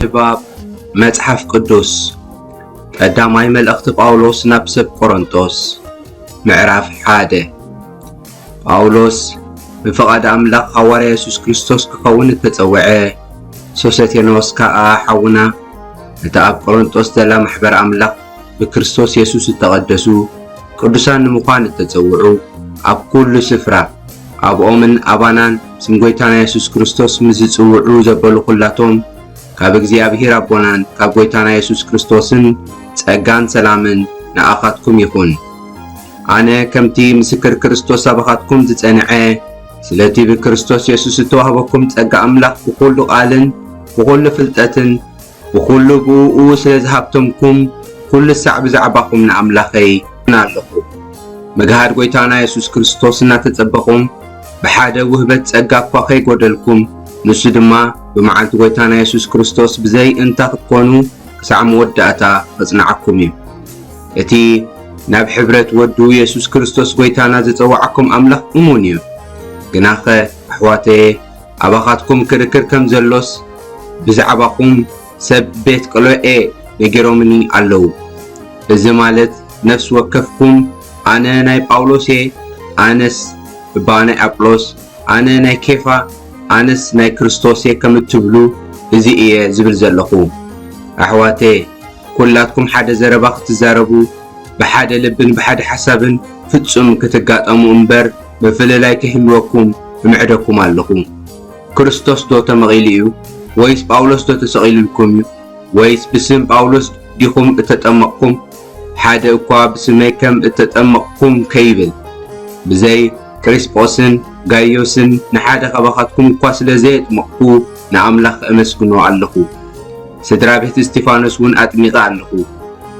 ንባብ መጽሓፍ ቅዱስ። ቀዳማይ መልእኽቲ ጳውሎስ ናብ ሰብ ቆሮንቶስ። ምዕራፍ ሓደ። ጳውሎስ ብፍቓድ ኣምላኽ ሃዋርያ የሱስ ክርስቶስ ክኸውን እተጸውዐ፣ ሶስተኖስ ከኣ ሓውና፣ ነታ ኣብ ቆሮንቶስ ዘላ ማሕበር ኣምላኽ ብክርስቶስ የሱስ እተቐደሱ ቅዱሳን ንምዃን እተጸውዑ፣ ኣብ ኩሉ ስፍራ ኣብኦምን ኣባናን ስም ጐይታና የሱስ ክርስቶስ ምስ ዝጽውዑ ዘበሉ ኹላቶም፣ ካብ እግዚኣብሄር ኣቦናን ካብ ጐይታና የሱስ ክርስቶስን ጸጋን ሰላምን ንኣኻትኩም ይኹን። ኣነ ከምቲ ምስክር ክርስቶስ ኣባኻትኩም ዝጸንዐ፣ ስለቲ ብክርስቶስ የሱስ እተዋህበኩም ጸጋ ኣምላኽ ብኹሉ ቃልን ብኹሉ ፍልጠትን ብኹሉ ብእኡ ስለ ዝሃብተምኩም፣ ኩሉ ሳዕ ብዛዕባኹም ንኣምላኸይ ኣለኹ። ምግሃድ ጐይታና የሱስ ክርስቶስ እናተጸበኹም፣ ብሓደ ውህበት ጸጋ እኳ ከይጎደልኩም፣ ንሱ ድማ ብመዓልቲ ጐይታና የሱስ ክርስቶስ ብዘይ እንታ ክትኮኑ ክሳዕ መወዳእታ ኸጽንዓኩም እዩ። እቲ ናብ ሕብረት ወዱ የሱስ ክርስቶስ ጐይታና ዝጸውዓኩም ኣምላኽ እሙን እዩ። ግናኸ ኣሕዋተየ፣ ኣባኻትኩም ክርክር ከም ዘሎስ ብዛዕባኹም ሰብ ቤት ቅሎኤ ነጊሮምኒ ኣለዉ። እዚ ማለት ነፍሲ ወከፍኩም ኣነ ናይ ጳውሎስ እየ፣ ኣነስ እባ ናይ ኣጵሎስ፣ ኣነ ናይ ኬፋ፣ ኣነስ ናይ ክርስቶስ እየ ከም እትብሉ እዚ እየ ዝብል ዘለኹ። ኣሕዋተየ፣ ኩላትኩም ሓደ ዘረባ ክትዛረቡ፣ ብሓደ ልብን ብሓደ ሓሳብን ፍጹም ክትጋጠሙ እምበር፣ ምፍልላይ ክህልወኩም እምዕደኩም ኣለኹ። ክርስቶስ ዶ ተመቒሉ እዩ? ወይስ ጳውሎስ ዶ ተሰቒሉልኩም እዩ? ወይስ ብስም ጳውሎስ ዲኹም እተጠመቕኩም? ሓደ እኳ ብስመይ ከም እተጠመቕኩም ከይብል፣ ብዘይ ቅሪስጶስን ጋይዮስን ንሓደ ካባኻትኩም እኳ ስለ ዘየጥመቕኩ፣ ንኣምላኽ እመስግኖ ኣለኹ። ስድራ ቤት እስጢፋኖስ እውን ኣጥሚቐ ኣለኹ።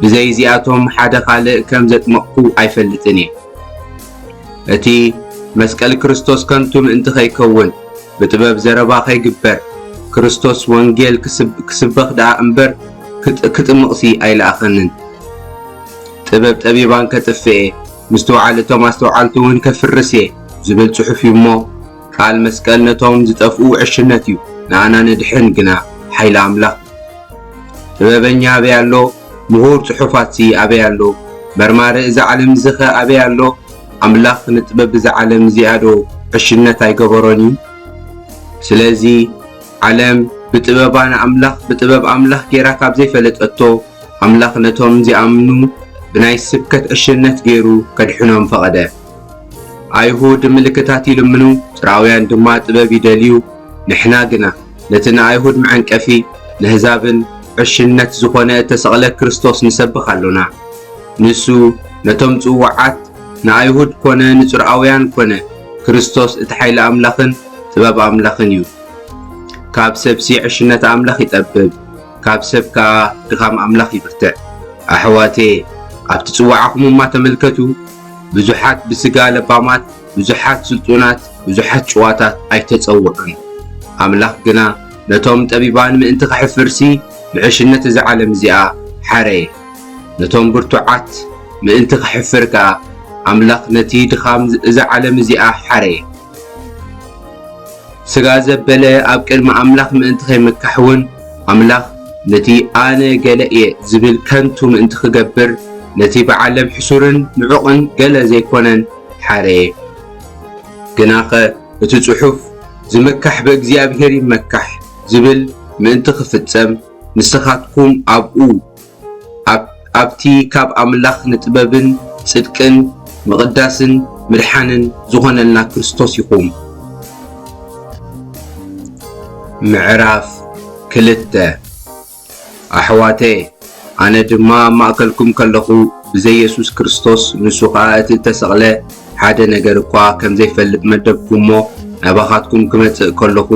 ብዘይ እዚኣቶም ሓደ ካልእ ከም ዘጥመቕኩ ኣይፈልጥን እየ። እቲ መስቀል ክርስቶስ ከንቱ ምእንቲ ኸይከውን፣ ብጥበብ ዘረባ ኸይግበር፣ ክርስቶስ ወንጌል ክስብ-፣ ክስበኽ ደኣ እምበር ክጥ-፣ ክጥምቕሲ ኣይለኣኸንን። ጥበብ ጠቢባን ከጥፍእ እየ፣ ምስትውዓል እቶም ኣስተውዓልቲ እውን ከፍርስ እየ ዝብል ጽሑፍ እዩ እሞ፣ ቃል መስቀል ነቶም ዝጠፍኡ ዕሽነት እዩ፣ ንኣና ንድሕን ግና ሓይሊ ኣምላኽ። ጥበበኛ ኣበይ ኣሎ? ምሁር ጽሑፋትሲ ኣበይ ኣሎ? መርማሪ እዛ ዓለም እዚኸ ኣበይ ኣሎ? ኣምላኽ ንጥበብ እዛ ዓለም እዚኣ ዶ ዕሽነት ኣይገበሮን እዩ? ስለዚ ዓለም ብጥበባ ንኣምላኽ፣ ብጥበብ ኣምላኽ ጌራ ካብ ዘይፈለጠቶ፣ ኣምላኽ ነቶም ዚኣምኑ ብናይ ስብከት ዕሽነት ገይሩ ከድሕኖም ፈቐደ። ኣይሁድ ምልክታት ይልምኑ፣ ጽርኣውያን ድማ ጥበብ ይደልዩ። ንሕና ግና ነቲ ንኣይሁድ መዐንቀፊ፣ ነህዛብን ዕሽነት ዝኾነ እተሰቕለ ክርስቶስ ንሰብኽ ኣሎና። ንሱ ነቶም ጽዉዓት ንኣይሁድ ኮነ ንጽርኣውያን ኮነ ክርስቶስ እቲ ሓይሊ ኣምላኽን ጥበብ ኣምላኽን እዩ። ካብ ሰብሲ ዕሽነት ኣምላኽ ይጠብብ፣ ካብ ሰብ ከኣ ድኻም ኣምላኽ ይብርትዕ። ኣሕዋቴ፣ ኣብቲ ጽዋዕኹም እማ ተመልከቱ። ብዙሓት ብስጋ ለባማት፣ ብዙሓት ስልጡናት፣ ብዙሓት ጭዋታት ኣይተጸውዑን። ኣምላኽ ግና ነቶም ጠቢባን ምእንቲ ከሕፍርሲ ንዕሽነት እዛ ዓለም እዚኣ ሓረየ። ነቶም ብርቱዓት ምእንቲ ከሕፍር ከኣ ኣምላኽ ነቲ ድኻም እዛ ዓለም እዚኣ ሓረየ። ስጋ ዘበለ ኣብ ቅድሚ ኣምላኽ ምእንቲ ከይምካሕ እውን ኣምላኽ ነቲ ኣነ ገለ እየ ዝብል ከንቱ ምእንቲ ክገብር ነቲ ብዓለም ሕሱርን ንዑቕን ገለ ዘይኮነን ሓረየ። ግናኸ እቲ ጽሑፍ ዝምካሕ ብእግዚኣብሔር ይመካሕ ዝብል ምእንቲ ክፍጸም ንስኻትኩም ኣብኡ ኣብ-፣ ኣብቲ ካብ ኣምላኽ ንጥበብን ጽድቅን ምቕዳስን ምድሓንን ዝኾነልና ክርስቶስ ኢኹም። ምዕራፍ ክልተ። ኣሕዋተየ፣ ኣነ ድማ ኣብ ማእከልኩም ከለኹ ብዘይ የሱስ ክርስቶስ፣ ንሱ ኸኣ እቲ እተሰቕለ ሓደ ነገር እኳ ከም ዘይፈልጥ መደብኩ እሞ፣ ናባኻትኩም ክመጽእ ከለኹ፣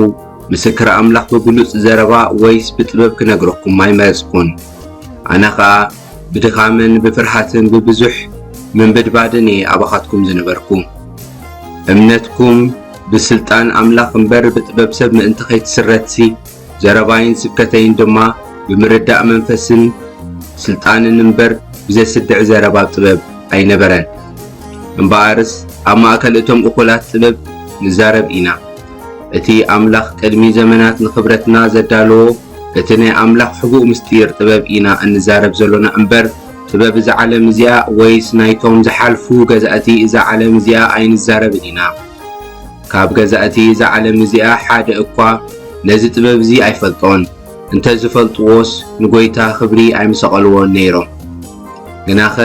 ምስክር ኣምላኽ ብግሉጽ ዘረባ ወይስ ብጥበብ ክነግረኩም ኣይመረጽኩን። ኣነ ኸኣ ብድኻምን ብፍርሃትን ብብዙሕ ምንብድባድን እየ ኣባኻትኩም ዝነበርኩ። እምነትኩም ብስልጣን ኣምላኽ እምበር ብጥበብ ሰብ ምእንቲ ኸይትስረትሲ፣ ዘረባይን ስብከተይን ድማ ብምርዳእ መንፈስን ስልጣንን እምበር ብዘስድዕ ዘረባ ጥበብ ኣይነበረን። እምበኣርስ ኣብ ማእከል እቶም እኹላት ጥበብ ንዛረብ ኢና። እቲ ኣምላኽ ቅድሚ ዘመናት ንኽብረትና ዘዳለዎ እቲ ናይ ኣምላኽ ሕቡእ ምስጢር ጥበብ ኢና እንዛረብ ዘሎና እምበር፣ ጥበብ እዛ ዓለም እዚኣ ወይስ ናይቶም ዝሓልፉ ገዛእቲ እዛ ዓለም እዚኣ ኣይንዛረብን ኢና። ካብ ገዛእቲ እዛ ዓለም እዚኣ ሓደ እኳ ነዚ ጥበብ እዚ ኣይፈልጦን። እንተ ዝፈልጥዎስ ንጎይታ ክብሪ ኣይምሰቐልዎን ነይሮም። ግናኸ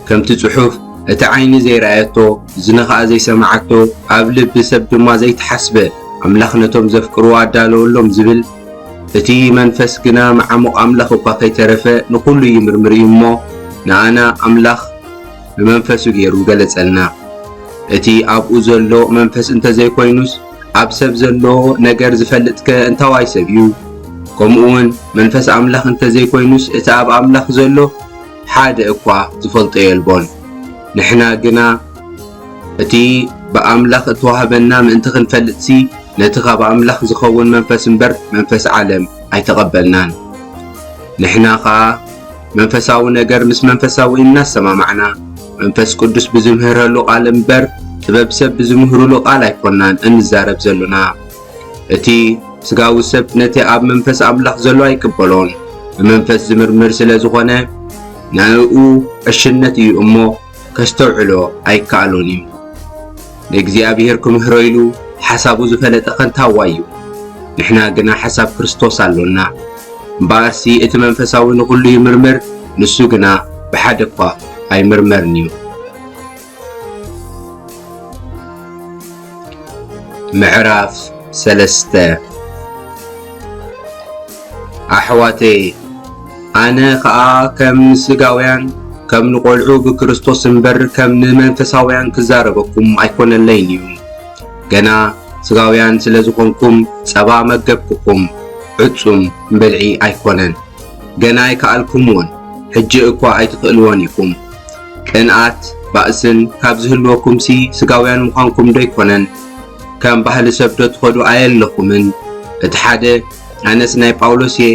ከምቲ ጽሑፍ፣ "እቲ ዓይኒ ዘይረኣየቶ፣ እዝኒ ኸኣ ዘይሰምዓቶ፣ ኣብ ልቢ ሰብ ድማ ዘይተሓስበ፣ ኣምላኽ ነቶም ዘፍቅርዎ ኣዳለወሎም" ዝብል፣ እቲ መንፈስ ግና መዓሙቕ ኣምላኽ እኳ ከይተረፈ ንኹሉ ይምርምር እዩ እሞ፣ ንኣና ኣምላኽ ብመንፈሱ ገይሩ ገለጸልና። እቲ ኣብኡ ዘሎ መንፈስ እንተ ዘይኮይኑስ፣ ኣብ ሰብ ዘሎ ነገር ዝፈልጥከ እንታዋይ ሰብ እዩ? ከምኡ እውን መንፈስ ኣምላኽ እንተ ዘይኮይኑስ፣ እቲ ኣብ ኣምላኽ ዘሎ ሓደ እኳ ዝፈልጦ የልቦን። ንሕና ግና እቲ ብኣምላኽ እተዋህበና ምእንቲ ክንፈልጥሲ፣ ነቲ ካብ ኣምላኽ ዝኸውን መንፈስ እምበር፣ መንፈስ ዓለም ኣይተቐበልናን። ንሕና ኸኣ መንፈሳዊ ነገር ምስ መንፈሳዊ እናሰማማዕና፣ መንፈስ ቅዱስ ብዝምህረሉ ቃል እምበር፣ ጥበብ ሰብ ብዝምህሩሉ ቃል ኣይኮናን እንዛረብ ዘሎና። እቲ ስጋዊ ሰብ ነቲ ኣብ መንፈስ ኣምላኽ ዘሎ ኣይቅበሎን። ብመንፈስ ዝምርምር ስለ ዝኾነ፣ ንዕኡ ዕሽነት እዩ እሞ፣ ከስተውዕሎ ኣይከኣሎን እዩ። ንእግዚኣብሔር ክምህሮ ኢሉ ሓሳቡ ዝፈለጠ ከንታዋይ እዩ። ንሕና ግና ሓሳብ ክርስቶስ ኣሎና። እምበኣርሲ እቲ መንፈሳዊ ንኹሉ ይምርምር፣ ንሱ ግና ብሓደ እኳ ኣይምርመርን እዩ። ምዕራፍ ሰለስተ። ኣሕዋተይ፣ ኣነ ኸኣ ከም ንስጋውያን፣ ከም ንቖልዑ ብክርስቶስ እምበር፣ ከም ንመንፈሳውያን ክዛረበኩም ኣይኮነለይን እዩ። ገና ስጋውያን ስለ ዝኾንኩም፣ ጸባ መገብኩኹም፣ ዕጹም ብልዒ ኣይኮነን። ገና ኣይከኣልኩምዎን፣ ሕጂ እኳ ኣይትኽእልዎን ኢኹም። ቅንኣት፣ ባእስን ካብ ዝህልወኩምሲ፣ ስጋውያን ምዃንኩም ዶ ኣይኮነን? ከም ባህሊ ሰብ ዶ ትኸዱ ኣየለኹምን? እቲ ሓደ፣ "ኣነስ ናይ ጳውሎስ እየ"፣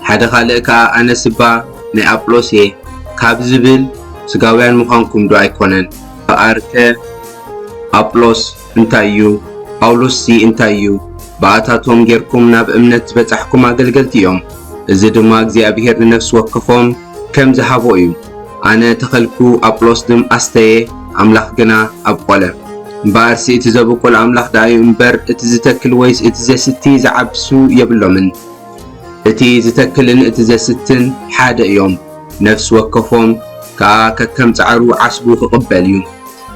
ሓደ ካልእ ከኣ፣ "ኣነስ እባ ናይ ኣጵሎስ እየ" ካብ ዝብል፣ ስጋውያን ምዃንኩም ዶ ኣይኮነን? እምበኣርከ፣ ኣጵሎስ እንታይ እዩ? ጳውሎስሲ እንታይ እዩ? ብኣታቶም ጌርኩም ናብ እምነት ዝበጻሕኩም ኣገልገልቲ እዮም። እዚ ድማ እግዚኣብሄር ንነፍሲ ወከፎም ከም ዝሃቦ እዩ። ኣነ ተኸልኩ፣ ኣጵሎስ ድም ኣስተየ፣ ኣምላኽ ግና ኣብቆለ። እምበኣርሲ እቲ ዘብቁል ኣምላኽ ደኣ እዩ እምበር፣ እቲ ዝተክል ወይስ እቲ ዘስቲ ዝዓብሱ የብሎምን። እቲ ዝተክልን እቲ ዘስትን ሓደ እዮም። ነፍሲ ወከፎም ከኣ ከከም ጻዕሩ ዓስቡ ክቕበል እዩ።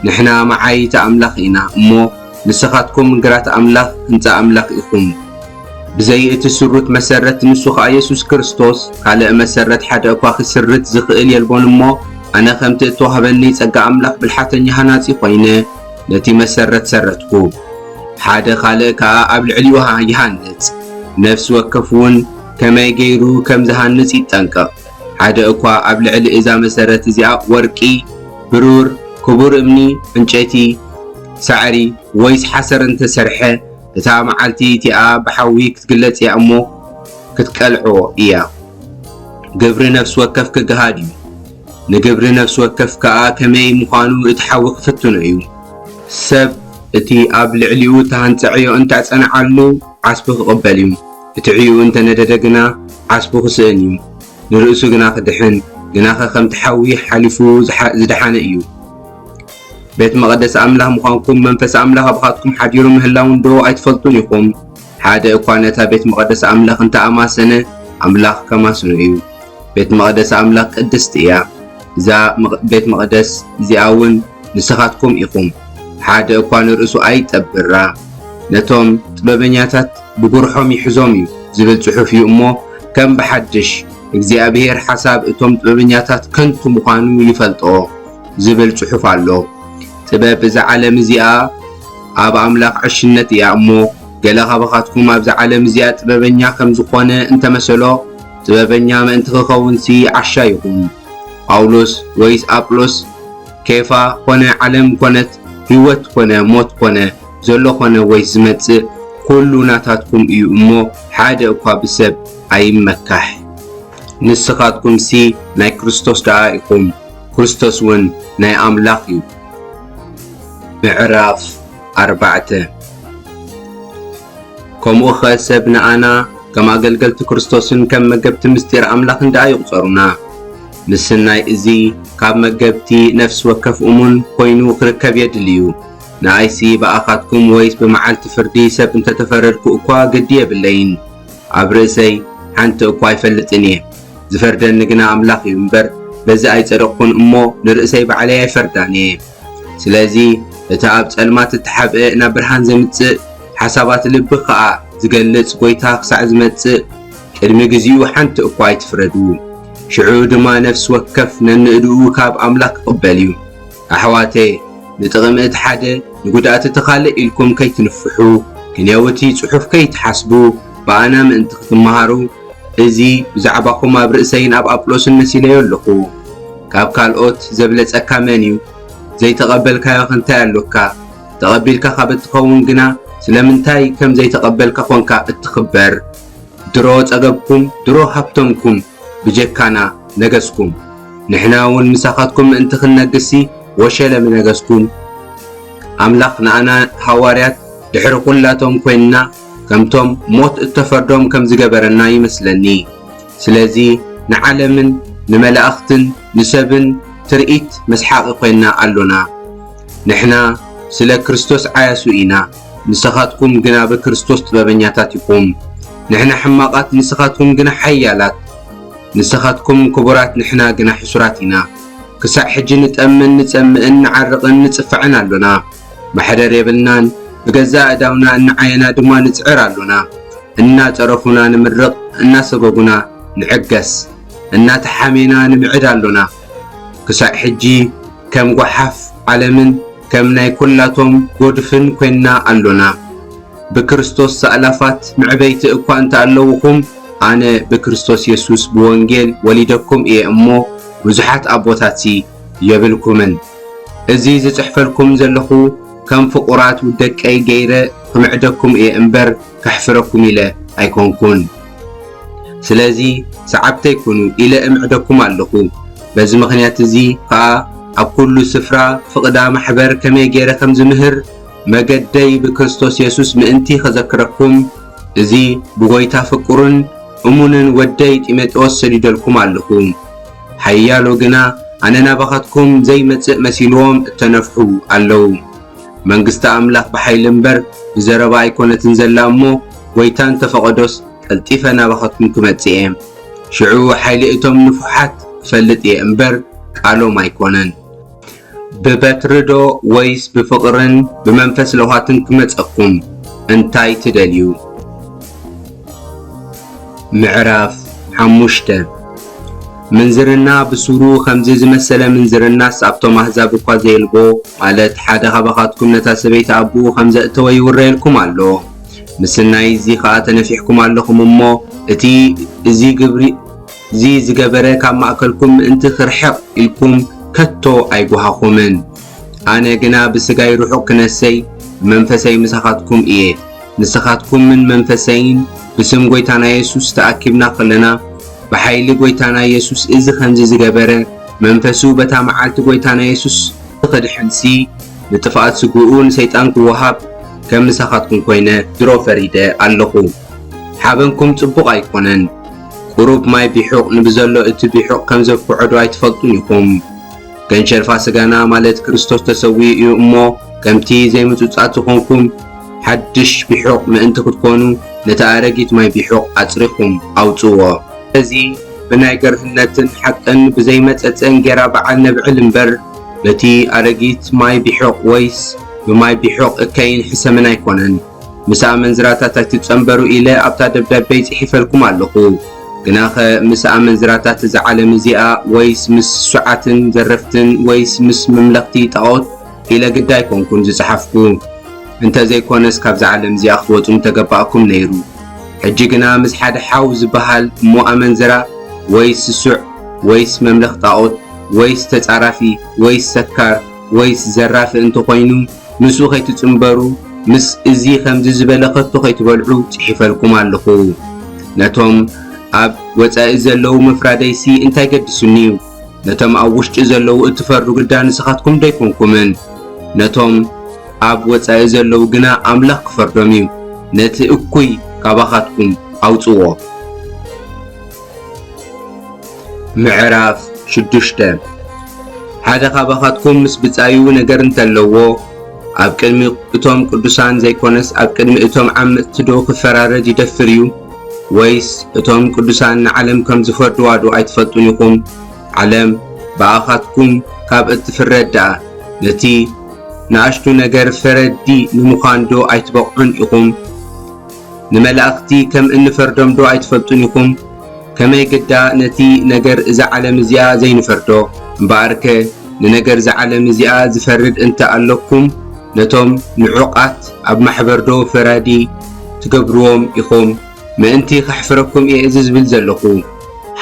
ንሕና መዓይይቲ ኣምላኽ ኢና እሞ፣ ንስኻትኩም ግራት ኣምላኽ፣ ህንጻ ኣምላኽ ኢኹም። ብዘይ እቲ ስሩት መሰረት፣ ንሱ ኸኣ የሱስ ክርስቶስ፣ ካልእ መሰረት ሓደ እኳ ክስርት ዝኽእል የልቦን እሞ፣ ኣነ ከምቲ እተዋህበኒ ጸጋ ኣምላኽ ብልሓተኛ ሃናጺ ኾይነ፣ ነቲ መሰረት ሰረትኩ። ሓደ ካልእ ከኣ ኣብ ልዕሊኡ ይሃንጽ። ነፍሲ ወከፍ እውን ከመይ ገይሩ ከም ዝሃንጽ ይጠንቀቕ። ሓደ እኳ ኣብ ልዕሊ እዛ መሰረት እዚኣ ወርቂ፣ ብሩር፣ ክቡር እምኒ፣ ዕንጨይቲ፣ ሳዕሪ ወይስ ሓሰር እንተሰርሐ፣ እታ መዓልቲ እቲኣ ብሓዊ ክትግለጽ እያ እሞ ክትቀልዖ እያ። ግብሪ ነፍሲ ወከፍ ክገሃድ እዩ። ንግብሪ ነፍሲ ወከፍ ከኣ ከመይ ምዃኑ እቲ ሓዊ ክፍትኖ እዩ። ሰብ እቲ ኣብ ልዕሊኡ እተሃንጸ ዕዮ እንተ ጸንዓሉ፣ ዓስቡ ክቕበል እዩ። እቲ ዕዮኡ እንተ ነደደ ግና፣ ዓስቡ ክስእን እዩ። ንርእሱ ግና ክድሕን፣ ግናኸ ከምቲ ሓዊ ሓሊፉ ዝሓ-፣ ዝደሓነ እዩ። ቤት መቐደስ ኣምላኽ ምዃንኩም፣ መንፈስ ኣምላኽ ኣባኻትኩም ሓዲሩ ምህላው እንዶ ኣይትፈልጡን ኢኹም? ሓደ እኳ ነታ ቤት መቐደስ ኣምላኽ እንተ ኣማሰነ፣ ኣምላኽ ከማስኖ እዩ። ቤት መቐደስ ኣምላኽ ቅድስቲ እያ። እዛ መቕ-፣ ቤት መቐደስ እዚኣ እውን ንስኻትኩም ኢኹም። ሓደ እኳ ንርእሱ ኣይጠብራ። ነቶም ጥበበኛታት ብጉርሖም ይሕዞም እዩ ዝብል ጽሑፍ እዩ እሞ፣ ከም ብሓድሽ እግዚኣብሔር ሓሳብ እቶም ጥበበኛታት ከንቱ ምዃኑ ይፈልጦ ዝብል ጽሑፍ ኣሎ። ጥበብ እዛ ዓለም እዚኣ ኣብ ኣምላኽ ዕሽነት እያ እሞ፣ ገለ ካባኻትኩም ኣብዛ ዓለም እዚኣ ጥበበኛ ከም ዝኾነ እንተመሰሎ፣ ጥበበኛ ምእንቲ ክኸውንሲ ዓሻ ይኹን። ጳውሎስ ወይስ ኣጵሎስ፣ ኬፋ ኾነ ዓለም ኮነት፣ ህይወት ኮነ ሞት ኮነ፣ ዘሎ ኾነ ወይስ ዝመጽእ፣ ኩሉ ናታትኩም እዩ እሞ፣ ሓደ እኳ ብሰብ ኣይመካሕ። ንስኻትኩምሲ ናይ ክርስቶስ ደኣ ኢኹም፣ ክርስቶስ እውን ናይ ኣምላኽ እዩ። ምዕራፍ ኣርባዕተ። ከምኡኸ ሰብ ንኣና ከም ኣገልገልቲ ክርስቶስን ከም መገብቲ ምስጢር ኣምላኽን ደኣ ይቑጸሩና። ምስናይ እዚ፣ ካብ መገብቲ ነፍሲ ወከፍ እሙን ኮይኑ ክርከብ የድሊ እዩ። ንኣይሲ ብኣኻትኩም ወይስ ብመዓልቲ ፍርዲ ሰብ እንተተፈረድኩ እኳ ግዲ የብለይን። ኣብ ርእሰይ ሓንቲ እኳ ኣይፈልጥን እየ። ዝፈርደኒ ግና ኣምላኽ እዩ እምበር፣ በዚ ኣይጸደቕኩን እሞ፣ ንርእሰይ ባዕለይ ኣይፈርዳን እየ። ስለዚ፣ እቲ ኣብ ጸልማት እተሓብአ ናብ ብርሃን ዘምጽእ፣ ሓሳባት ልቢ ኸኣ ዝገልጽ ጐይታ ክሳዕ ዝመጽእ፣ ቅድሚ ግዜኡ ሓንቲ እኳ ኣይትፍረዱ። ሽዑ ድማ ነፍሲ ወከፍ ነንእድኡ ካብ ኣምላኽ ክቕበል እዩ። ኣሕዋተየ፣ ንጥቕሚ እቲ ሓደ ንጉድኣት እቲ ካልእ ኢልኩም ከይትንፍሑ፣ ክንየው እቲ ጽሑፍ ከይትሓስቡ፣ ብኣና ምእንቲ ክትመሃሩ፣ እዚ ብዛዕባኹም ኣብ ርእሰይን ኣብ ኣጵሎስን መሲለዮ ኣለኹ። ካብ ካልኦት ዘብለጸካ መን እዩ? ዘይተቐበልካዮኸ እንታይ ኣሎካ? ተቐቢልካ ካብ እትኸውን ግና፣ ስለምንታይ ከም ዘይተቐበልካ ኾንካ እትኽበር? ድሮ ጸገብኩም፣ ድሮ ሃብተምኩም፣ ብጀካና ነገስኩም። ንሕና እውን ምሳኻትኩም ምእንቲ ክንነግስሲ፣ ወሸለ ምነገስኩም። ኣምላኽ ንኣና ሃዋርያት ድሕሪ ኹላቶም ኮይንና፣ ከምቶም ሞት እተፈርዶም ከም ዝገበረና ይመስለኒ። ስለዚ ንዓለምን ንመላእኽትን ንሰብን ትርኢት መስሓቒ ኮይንና ኣሎና። ንሕና ስለ ክርስቶስ ዓያሱ ኢና፣ ንስኻትኩም ግና ብክርስቶስ ጥበበኛታት ኢኹም። ንሕና ሕማቓት፣ ንስኻትኩም ግና ሓያላት። ንስኻትኩም ክቡራት፣ ንሕና ግና ሕሱራት ኢና። ክሳዕ ሕጂ ንጠምን ንጸምእን ንዓርቕን ንጽፋዕን ኣሎና። ማሕደር የብልናን፣ ብገዛእ ኣእዳውና እናዓየና ድማ ንጽዕር ኣሎና። እናጸረፉና ንምርቕ፣ እናሰጎጉና ንዕገስ፣ እናተሓሜና ንምዕድ ኣሎና። ክሳዕ ሕጂ ከም ጓሓፍ ዓለምን ከም ናይ ኲላቶም ጐድፍን ኰይንና ኣሎና። ብክርስቶስ ሰእላፋት መዕበይቲ እኳ እንተ ኣለውኹም፣ ኣነ ብክርስቶስ የሱስ ብወንጌል ወሊደኩም እየ እሞ፣ ብዙሓት ኣቦታትሲ የብልኩምን። እዚ ዝጽሕፈልኩም ዘለኹ፣ ከም ፍቑራት ደቀይ ገይረ ክምዕደኩም እየ እምበር፣ ከሕፍረኩም ኢለ ኣይኮንኩን። ስለዚ፣ ሰዓብተይ ኩኑ ኢለ እምዕደኩም ኣለኹ። በዚ ምኽንያት እዚ ኸኣ፣ ኣብ ኩሉ ስፍራ ፍቕዳ ማሕበር ከመይ ገይረ ከም ዝምህር፣ መገደይ ብክርስቶስ የሱስ ምእንቲ ኸዘክረኩም፣ እዚ ብጐይታ ፍቁርን እሙንን ወደይ ጢሞቴዎስ ሰዲደልኩም ኣለኹ። ሓያሎ ግና ኣነ ናባኻትኩም ዘይመጽእ መሲልዎም እተነፍሑ ኣለዉ። መንግስቲ ኣምላኽ ብሓይሊ እምበር ብዘረባ ኣይኮነትን ዘላ እሞ፣ ጐይታ እንተ ፈቐዶስ ቀልጢፈ ናባኻትኩም ክመጽእ እየ። ሽዑ ሓይሊ እቶም ንፉሓት እፈልጥ እየ እምበር ቃሎም ኣይኮነን። ብበትሪ ዶ ወይስ ብፍቕርን ብመንፈስ ለውሃትን ክመጸኩም? እንታይ ትደልዩ? ምዕራፍ ሓሙሽተ። ምንዝርና ብሱሩ ከምዚ ዝመሰለ ምንዝርናስ ኣብቶም ኣህዛብ እኳ ዘየልቦ፣ ማለት ሓደ ካባኻትኩም ነታ ሰበይቲ ኣቦኡ ከም ዘእተወ ይውረየልኩም ኣሎ። ምስናይ እዚ ኸኣ ተነፊሕኩም ኣለኹም እሞ፣ እቲ እዚ ግብሪ እዚ ዝገበረ ካብ ማእከልኩም ምእንቲ ክርሕቕ ኢልኩም ከቶ ኣይጓሃኹምን። ኣነ ግና ብስጋይ ርሑቕ ክነሰይ፣ ብመንፈሰይ ምሳኻትኩም እየ። ንስኻትኩምን መንፈሰይን ብስም ጐይታና የሱስ ተኣኪብና ኸለና፣ ብሓይሊ ጐይታና የሱስ እዚ ኸምዚ ዝገበረ፣ መንፈሱ በታ መዓልቲ ጐይታና የሱስ ክድሕንሲ፣ ንጥፍኣት ስግኡ ንሰይጣን ክወሃብ፣ ከም ምሳኻትኩም ኮይነ ድሮ ፈሪደ ኣለኹ። ሓበንኩም ጽቡቕ ኣይኮነን። ቁሩብ ማይ ቢሑቕ ንብዘሎ እቲ ቢሑቕ ከም ዘብክዖ ዶ ኣይትፈልጡን ኢኹም? ገንሸል ፋስጋና ማለት ክርስቶስ ተሰዊኡ እዩ እሞ፣ ከምቲ ዘይምጹጻት ዝኾንኩም ሓድሽ ቢሑቕ ምእንቲ ክትኮኑ፣ ነቲ ኣረጊት ማይ ቢሑቕ ኣጽሪኹም ኣውጽዎ። ስለዚ ብናይ ገርህነትን ሓቅን ብዘይመጸጸ እንጌራ በዓል ነብዕል እምበር፣ በቲ ኣረጊት ማይ ቢሑቕ ወይስ ብማይ ቢሑቕ እከይን ሕሰምን ኣይኮነን። ምስ ኣመንዝራታት ኣይትጸንበሩ ኢለ ኣብታ ደብዳቤይ ጽሒፈልኩም ኣለኹ። ግናኸ ምስ ኣመንዝራታት እዛ ዓለም እዚኣ፣ ወይስ ምስ ስሱዓትን ዘረፍትን፣ ወይስ ምስ መምለኽቲ ጣኦት ኢለ ግዳ ኣይኮንኩን ዝጸሓፍኩ። እንተ ዘይኮነስ ካብዛ ዓለም እዚኣ ክትወጹ ምተገባእኩም ነይሩ። ሕጂ ግና ምስ ሓደ ሓው ዝበሃል እሞ ኣመንዝራ፣ ወይስ ስሱዕ፣ ወይስ መምለኽ ጣኦት፣ ወይስ ተጻራፊ፣ ወይስ ሰካር፣ ወይስ ዘራፊ እንተኾይኑ፣ ምስኡ ከይትጽንበሩ፣ ምስ እዚ ኸምዚ ዝበለ ከቶ ኸይትበልዑ ጽሒፈልኩም ኣለኹ። ነቶም ኣብ ወጻኢ ዘለዉ ምፍራደይሲ እንታይ ገዲሱኒ እዩ? ነቶም ኣብ ውሽጢ ዘለዉ እትፈርዱ ግዳ ንስኻትኩም ዶ ኣይኮንኩምን? ነቶም ኣብ ወጻኢ ዘለዉ ግና ኣምላኽ ክፈርዶም እዩ። ነቲ እኩይ ካባኻትኩም ኣውጽዎ። ምዕራፍ ሽዱሽተ። ሓደ ካባኻትኩም ምስ ብጻዩ ነገር እንተለዎ፣ ኣብ ቅድሚ እቶም ቅዱሳን ዘይኮነስ ኣብ ቅድሚ እቶም ዓመጽቲ ዶ ክፈራረድ ይደፍር እዩ? ወይስ እቶም ቅዱሳን ንዓለም ከም ዝፈርድዋ ዶ ኣይትፈልጡን ኢኹም? ዓለም ብኣኻትኩም ካብ እትፍረድ ደኣ፣ ነቲ ንኣሽቱ ነገር ፈረዲ ንምዃን ዶ ኣይትበቕዑን ኢኹም? ንመላእኽቲ ከም እንፈርዶም ዶ ኣይትፈልጡን ኢኹም? ከመይ ግዳ ነቲ ነገር እዛ ዓለም እዚኣ ዘይንፈርዶ? እምበኣርከ ንነገር እዛ ዓለም እዚኣ ዝፈርድ እንተ ኣለኩም፣ ነቶም ንዑቓት ኣብ ማሕበር ዶ ፈራዲ ትገብርዎም ኢኹም? ምእንቲ ከሕፍረኩም እየ እዚ ዝብል ዘለኹ።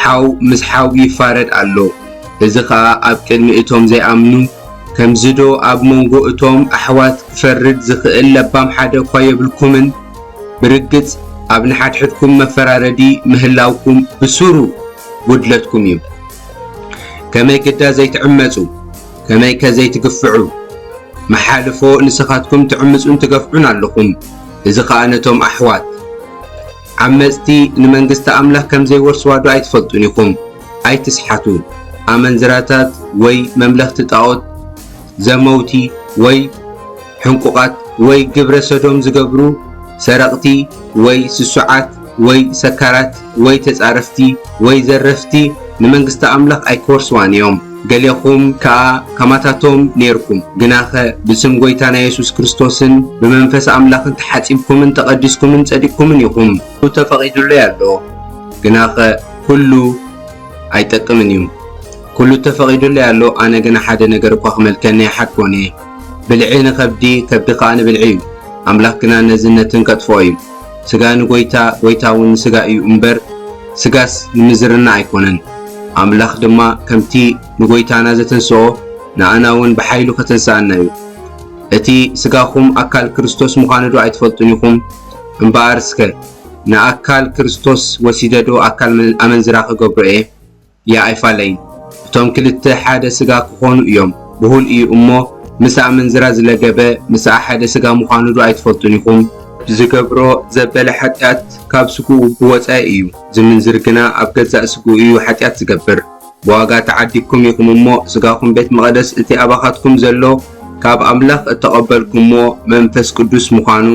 ሓው ምስ ሓው ይፋረድ ኣሎ። እዚ ኸኣ ኣብ ቅድሚ እቶም ዘይኣምኑ፣ ከምዚ ዶ ኣብ መንጎ እቶም ኣሕዋት ክፈርድ ዝኽእል ለባም ሓደ እኳ የብልኩምን? ብርግጽ ኣብ ንሓድሕድኩም መፈራረዲ ምህላውኩም ብሱሩ ጉድለትኩም እዩ። ከመይ ግዳ ዘይትዕመጹ? ከመይከ ዘይትግፍዑ? መሓልፎ ንስኻትኩም ትዕምጹን ትገፍዑን ኣለኹም። እዚ ኸኣ ነቶም ኣሕዋት ዓመጽቲ ንመንግስቲ ኣምላኽ ከም ዘይወርስዋ ዶ ኣይትፈልጡን ኢኹም? ኣይትስሓቱ። ኣመንዝራታት ወይ መምለኽቲ ጣኦት፣ ዘመውቲ ወይ ሕንቁቓት ወይ ግብረ ሰዶም ዝገብሩ፣ ሰረቕቲ ወይ ስሱዓት ወይ ሰካራት ወይ ተጻረፍቲ ወይ ዘረፍቲ ንመንግስቲ ኣምላኽ ኣይክወርስዋን እዮም። ገሌኹም ከኣ ከማታቶም ኔርኩም፣ ግናኸ ብስም ጐይታና የሱስ ክርስቶስን ብመንፈስ ኣምላኽን ተሓጺብኩምን ተቐዲስኩምን ጸዲቅኩምን ኢኹም። ኩሉ ተፈቒዱለይ ኣሎ፣ ግናኸ ኩሉ ኣይጠቅምን እዩ። ኩሉ ተፈቒዱለይ ኣሎ፣ ኣነ ግና ሓደ ነገር እኳ ክመልከኒ ኣይሓድጎን እየ። ብልዒ ንኸብዲ፣ ከብዲ ኸኣ ንብልዒ እዩ። ኣምላኽ ግና ነዚ ነትን ከጥፍኦ እዩ። ስጋ ንጎይታ፣ ጎይታ እውን ንስጋ እዩ እምበር፣ ስጋስ ንምዝርና ኣይኮነን። ኣምላኽ ድማ ከምቲ ንጎይታና ዘተንስኦ፣ ንኣና እውን ብሓይሉ ከተንስኣና እዩ። እቲ ስጋኹም ኣካል ክርስቶስ ምዃኑ ዶ ኣይትፈልጡን ኢኹም? እምበኣር እስከ ንኣካል ክርስቶስ ወሲደ ዶ ኣካል ኣመንዝራ ክገብሮ እየ? ያ ኣይፋለይን። እቶም ክልተ ሓደ ስጋ ክኾኑ እዮም። ብሁል እዩ እሞ፣ ምስ ኣመንዝራ ዝለገበ ምስኣ ሓደ ስጋ ምዃኑ ዶ ኣይትፈልጡን ኢኹም? ዝገብሮ ዘበለ ሓጢኣት ካብ ስግኡ ብወጻኢ እዩ። ዝምንዝር ግና ኣብ ገዛእ ስግኡ እዩ ሓጢኣት ዝገብር። ብዋጋ ተዓዲግኩም ኢኹም እሞ፣ ስጋኹም ቤት መቕደስ እቲ ኣባኻትኩም ዘሎ ካብ ኣምላኽ እተቐበልኩምዎ መንፈስ ቅዱስ ምዃኑ፣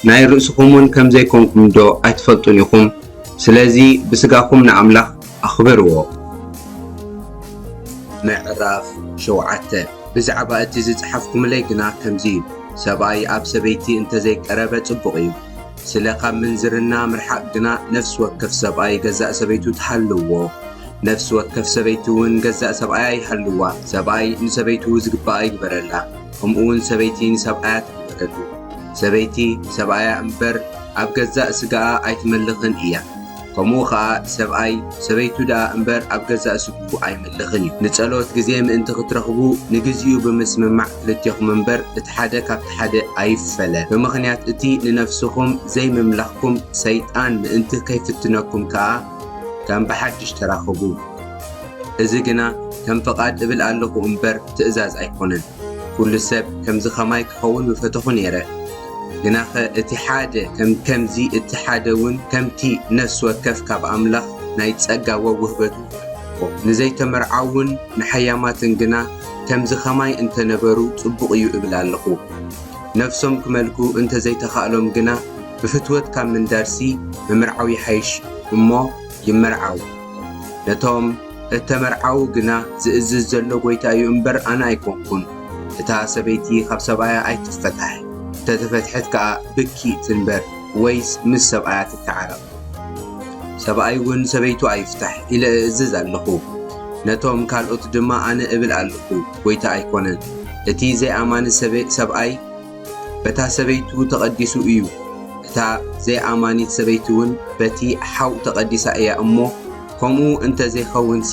ናይ ርእስኹም እውን ከም ዘይኮንኩም ዶ ኣይትፈልጡን ኢኹም? ስለዚ ብስጋኹም ንኣምላኽ ኣኽብርዎ። ምዕራፍ ሸውዓተ። ብዛዕባ እቲ ዝጸሓፍኩምለይ ግና ከምዚ እዩ፣ ሰብኣይ ኣብ ሰበይቲ እንተ ዘይቀረበ ጽቡቕ እዩ። ስለ ካብ ምንዝርና ምርሓቕ ግና ነፍሲ ወከፍ ሰብኣይ ገዛእ ሰበይቱ ትሃልዎ፣ ነፍሲ ወከፍ ሰበይቲ እውን ገዛእ ሰብኣያ ይሃልዋ። ሰብኣይ ንሰበይቱ ዝግባኣ ይግበረላ፣ ከምኡ እውን ሰበይቲ ንሰብኣያ ትግበረሉ። ሰበይቲ ሰብኣያ እምበር ኣብ ገዛእ ስጋኣ ኣይትመልኽን እያ። ከምኡ ኸኣ ሰብኣይ ሰበይቱ ደኣ እምበር ኣብ ገዛእ ስግኡ ኣይመልኽን እዩ። ንጸሎት ግዜ ምእንቲ ክትረኽቡ ንግዚኡ ብምስምማዕ ክልቴኹም እምበር እቲ ሓደ ካብቲ ሓደ ኣይፈለ። ብምኽንያት እቲ ንነፍስኹም ዘይምምላኽኩም ሰይጣን ምእንቲ ከይፍትነኩም ከኣ ከም ብሓድሽ ተራኸቡ። እዚ ግና ከም ፍቓድ እብል ኣለኹ እምበር ትእዛዝ ኣይኮነን። ኩሉ ሰብ ከምዚ ኸማይ ክኸውን ምፈተኹ ነይረ። ግናኸ እቲ ሓደ ከም-፣ ከምዚ እቲ ሓደ እውን ከምቲ ነፍሲ ወከፍ ካብ ኣምላኽ ናይ ጸጋ ወ-፣ ውህበቱ ንዘይተመርዓውን ንሓያማትን ግና ከምዚ ኸማይ እንተ ነበሩ ጽቡቕ እዩ እብል ኣለኹ። ነፍሶም ክመልኩ እንተ ዘይተኻእሎም ግና ብፍትወት ካብ ምንዳርሲ ምምርዓው ይሓይሽ እሞ ይመርዓው። ነቶም እተመርዓዉ ግና ዝእዝዝ ዘሎ ጐይታ እዩ እምበር ኣነ ኣይኮንኩን። እታ ሰበይቲ ኻብ ሰብኣያ ኣይትፈታሕ፣ እንተ ተፈትሐት ከኣ ብኪ ትንበር ወይስ ምስ ሰብኣያ ትተዓረቕ። ሰብኣይ እውን ሰበይቱ ኣይፍታሕ ኢለ እእዝዝ ኣለኹ። ነቶም ካልኦት ድማ ኣነ እብል ኣለኹ፣ ጐይታ ኣይኮነን። እቲ ዘይኣማኒ ሰበ-፣ ሰብኣይ በታ ሰበይቱ ተቐዲሱ እዩ፣ እታ ዘይኣማኒት ሰበይቲ እውን በቲ ሓው ተቐዲሳ እያ እሞ፣ ከምኡ እንተ ዘይኸውንሲ፣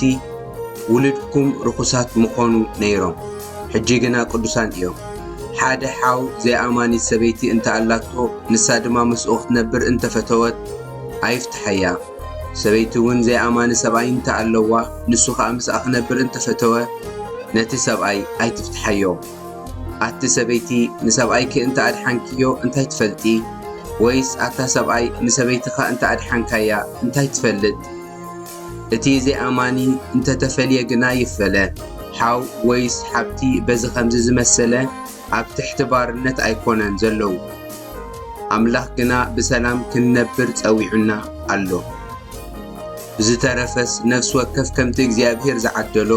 ውሉድኩም ርኹሳት ምኾኑ ነይሮም። ሕጂ ግና ቅዱሳን እዮም። ሓደ ሓው ዘይኣማኒት ሰበይቲ እንተ ኣላቶ፣ ንሳ ድማ ምስኡ ክትነብር እንተ ፈተወት፣ ኣይፍትሓያ። ሰበይቲ እውን ዘይኣማኒ ሰብኣይ እንተ ኣለዋ፣ ንሱ ኸኣ ምስኣ ክነብር እንተ ፈተወ፣ ነቲ ሰብኣይ ኣይትፍትሓዮ። ኣቲ ሰበይቲ፣ ንሰብኣይኪ እንተ ኣድሓንክዮ እንታይ ትፈልጢ? ወይስ ኣታ ሰብኣይ ንሰበይትኻ እንተ ኣድሓንካያ እንታይ ትፈልጥ? እቲ ዘይኣማኒ እንተ ተፈልየ ግና ይፈለ። ሓው ወይስ ሓብቲ በዚ ኸምዚ ዝመሰለ ኣብ ትሕቲ ባርነት ኣይኮነን ዘለዉ። ኣምላኽ ግና ብሰላም ክንነብር ጸዊዑና ኣሎ። ብዝተረፈስ ነፍሲ ወከፍ ከምቲ እግዚኣብሄር ዝዓደሎ፣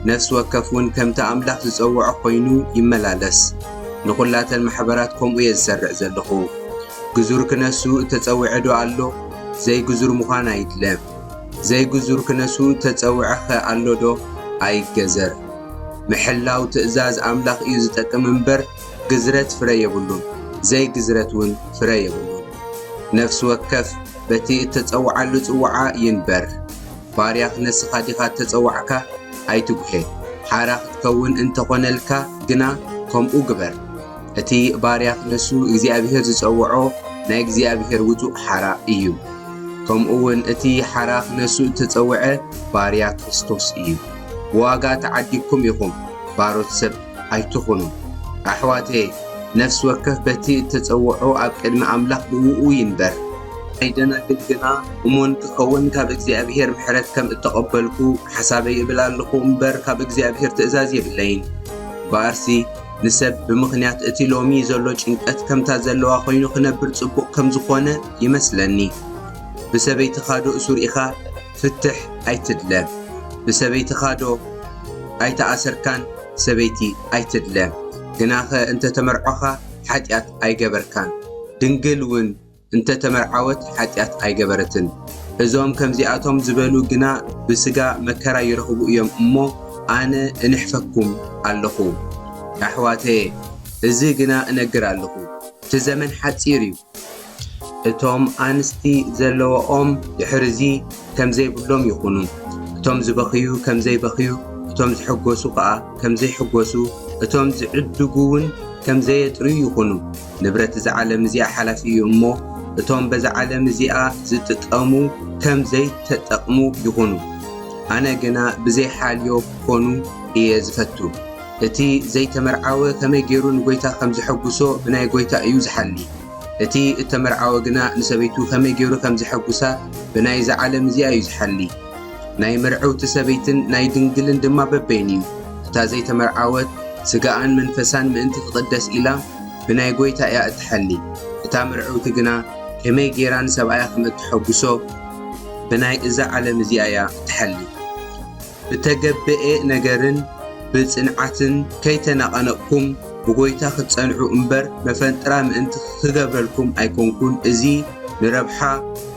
ነፍሲ ወከፍ እውን ከምቲ ኣምላኽ ዝጸውዖ ኮይኑ ይመላለስ። ንኹላተን ማሕበራት ከምኡ እየ ዝሰርዕ ዘለኹ። ግዙር ክነሱ እተጸውዐ ዶ ኣሎ? ዘይግዙር ምዃን ኣይድለ። ዘይግዙር ክነሱ እተጸውዐኸ ኣሎ ዶ? ኣይገዘር። ምሕላው ትእዛዝ ኣምላኽ እዩ ዝጠቅም እምበር፣ ግዝረት ፍረ የብሉን፣ ዘይግዝረት እውን ፍረ የብሉን። ነፍሲ ወከፍ በቲ እተጸውዓሉ ጽውዓ ይንበር። ባርያ ክነስኻ ዲኻ እተጸዋዕካ? ኣይትጉሄ። ሓራ ክትከውን እንተኾነልካ ግና ከምኡ ግበር። እቲ ባርያ ክነሱ እግዚኣብሄር ዝጸውዖ ናይ እግዚኣብሄር ውጹእ ሓራ እዩ። ከምኡ እውን እቲ ሓራ ክነሱ እተጸውዐ ባርያ ክርስቶስ እዩ። ብዋጋ ተዓዲግኩም ኢኹም፣ ባሮት ሰብ ኣይትኹኑ። ኣሕዋተየ፣ ነፍሲ ወከፍ በቲ እተጸውዖ ኣብ ቅድሚ ኣምላኽ ብእኡ ይንበር። ናይ ደናግል ግና እሙን ክኸውን ካብ እግዚኣብሄር ምሕረት ከም እተቐበልኩ ሓሳበይ እብል ኣለኹ እምበር፣ ካብ እግዚኣብሄር ትእዛዝ የብለይን። እምበኣርሲ ንሰብ ብምኽንያት እቲ ሎሚ ዘሎ ጭንቀት ከምታ ዘለዋ ኮይኑ ክነብር ጽቡቕ ከም ዝኾነ ይመስለኒ። ብሰበይትኻ ዶ እሱር ኢኻ? ፍትሕ ኣይትድለ። ብሰበይትኻ ዶ ኣይተኣሰርካን? ሰበይቲ ኣይትድለ። ግናኸ እንተ ተመርዖኻ ሓጢኣት ኣይገበርካን፣ ድንግል እውን እንተ ተመርዓወት ሓጢኣት ኣይገበረትን። እዞም ከምዚኣቶም ዝበሉ ግና ብስጋ መከራ ይረኽቡ እዮም እሞ፣ ኣነ እንሕፈኩም ኣለኹ። ኣሕዋተየ፣ እዚ ግና እነግር ኣለኹ፣ እቲ ዘመን ሓጺር እዩ። እቶም ኣንስቲ ዘለወኦም ድሕርዚ ከም ዘይብሎም ይኹኑ። እቶም ዝበኽዩ ከም ዘይበኽዩ፣ እቶም ዝሕጎሱ ከኣ ከም ዘይሕጎሱ፣ እቶም ዝዕድጉ እውን ከም ዘየጥርዩ ይኹኑ። ንብረት እዛ ዓለም እዚኣ ሓላፊ እዩ እሞ፣ እቶም በዛ ዓለም እዚኣ ዝጥቀሙ ከም ዘይተጠቕሙ ይኹኑ። ኣነ ግና ብዘይ ሓልዮ ክኾኑ እየ ዝፈቱ። እቲ ዘይተመርዓወ ከመይ ገይሩ ንጎይታ ከም ዘሐጉሶ ብናይ ጎይታ እዩ ዝሓሊ። እቲ እተመርዓወ ግና ንሰበይቱ ከመይ ገይሩ ከም ዘሐጉሳ ብናይዛ ዓለም እዚኣ እዩ ዝሓሊ። ናይ ምርዕውቲ ሰበይትን ናይ ድንግልን ድማ በበይኑ እዩ። እታ ዘይተመርዓወት ስጋኣን መንፈሳን ምእንቲ ክቕደስ ኢላ ብናይ ጎይታ እያ እትሓሊ። እታ ምርዕውቲ ግና ከመይ ገይራ ንሰብኣያ ከም እተሐጉሶ ብናይ እዛ ዓለም እዚኣ እያ እትሓሊ። ብተገብኤ ነገርን ብጽንዓትን ከይተነቓነቕኩም ብጎይታ ክትጸንዑ እምበር፣ መፈንጥራ ምእንቲ ክገብረልኩም ኣይኮንኩን፣ እዚ ንረብሓ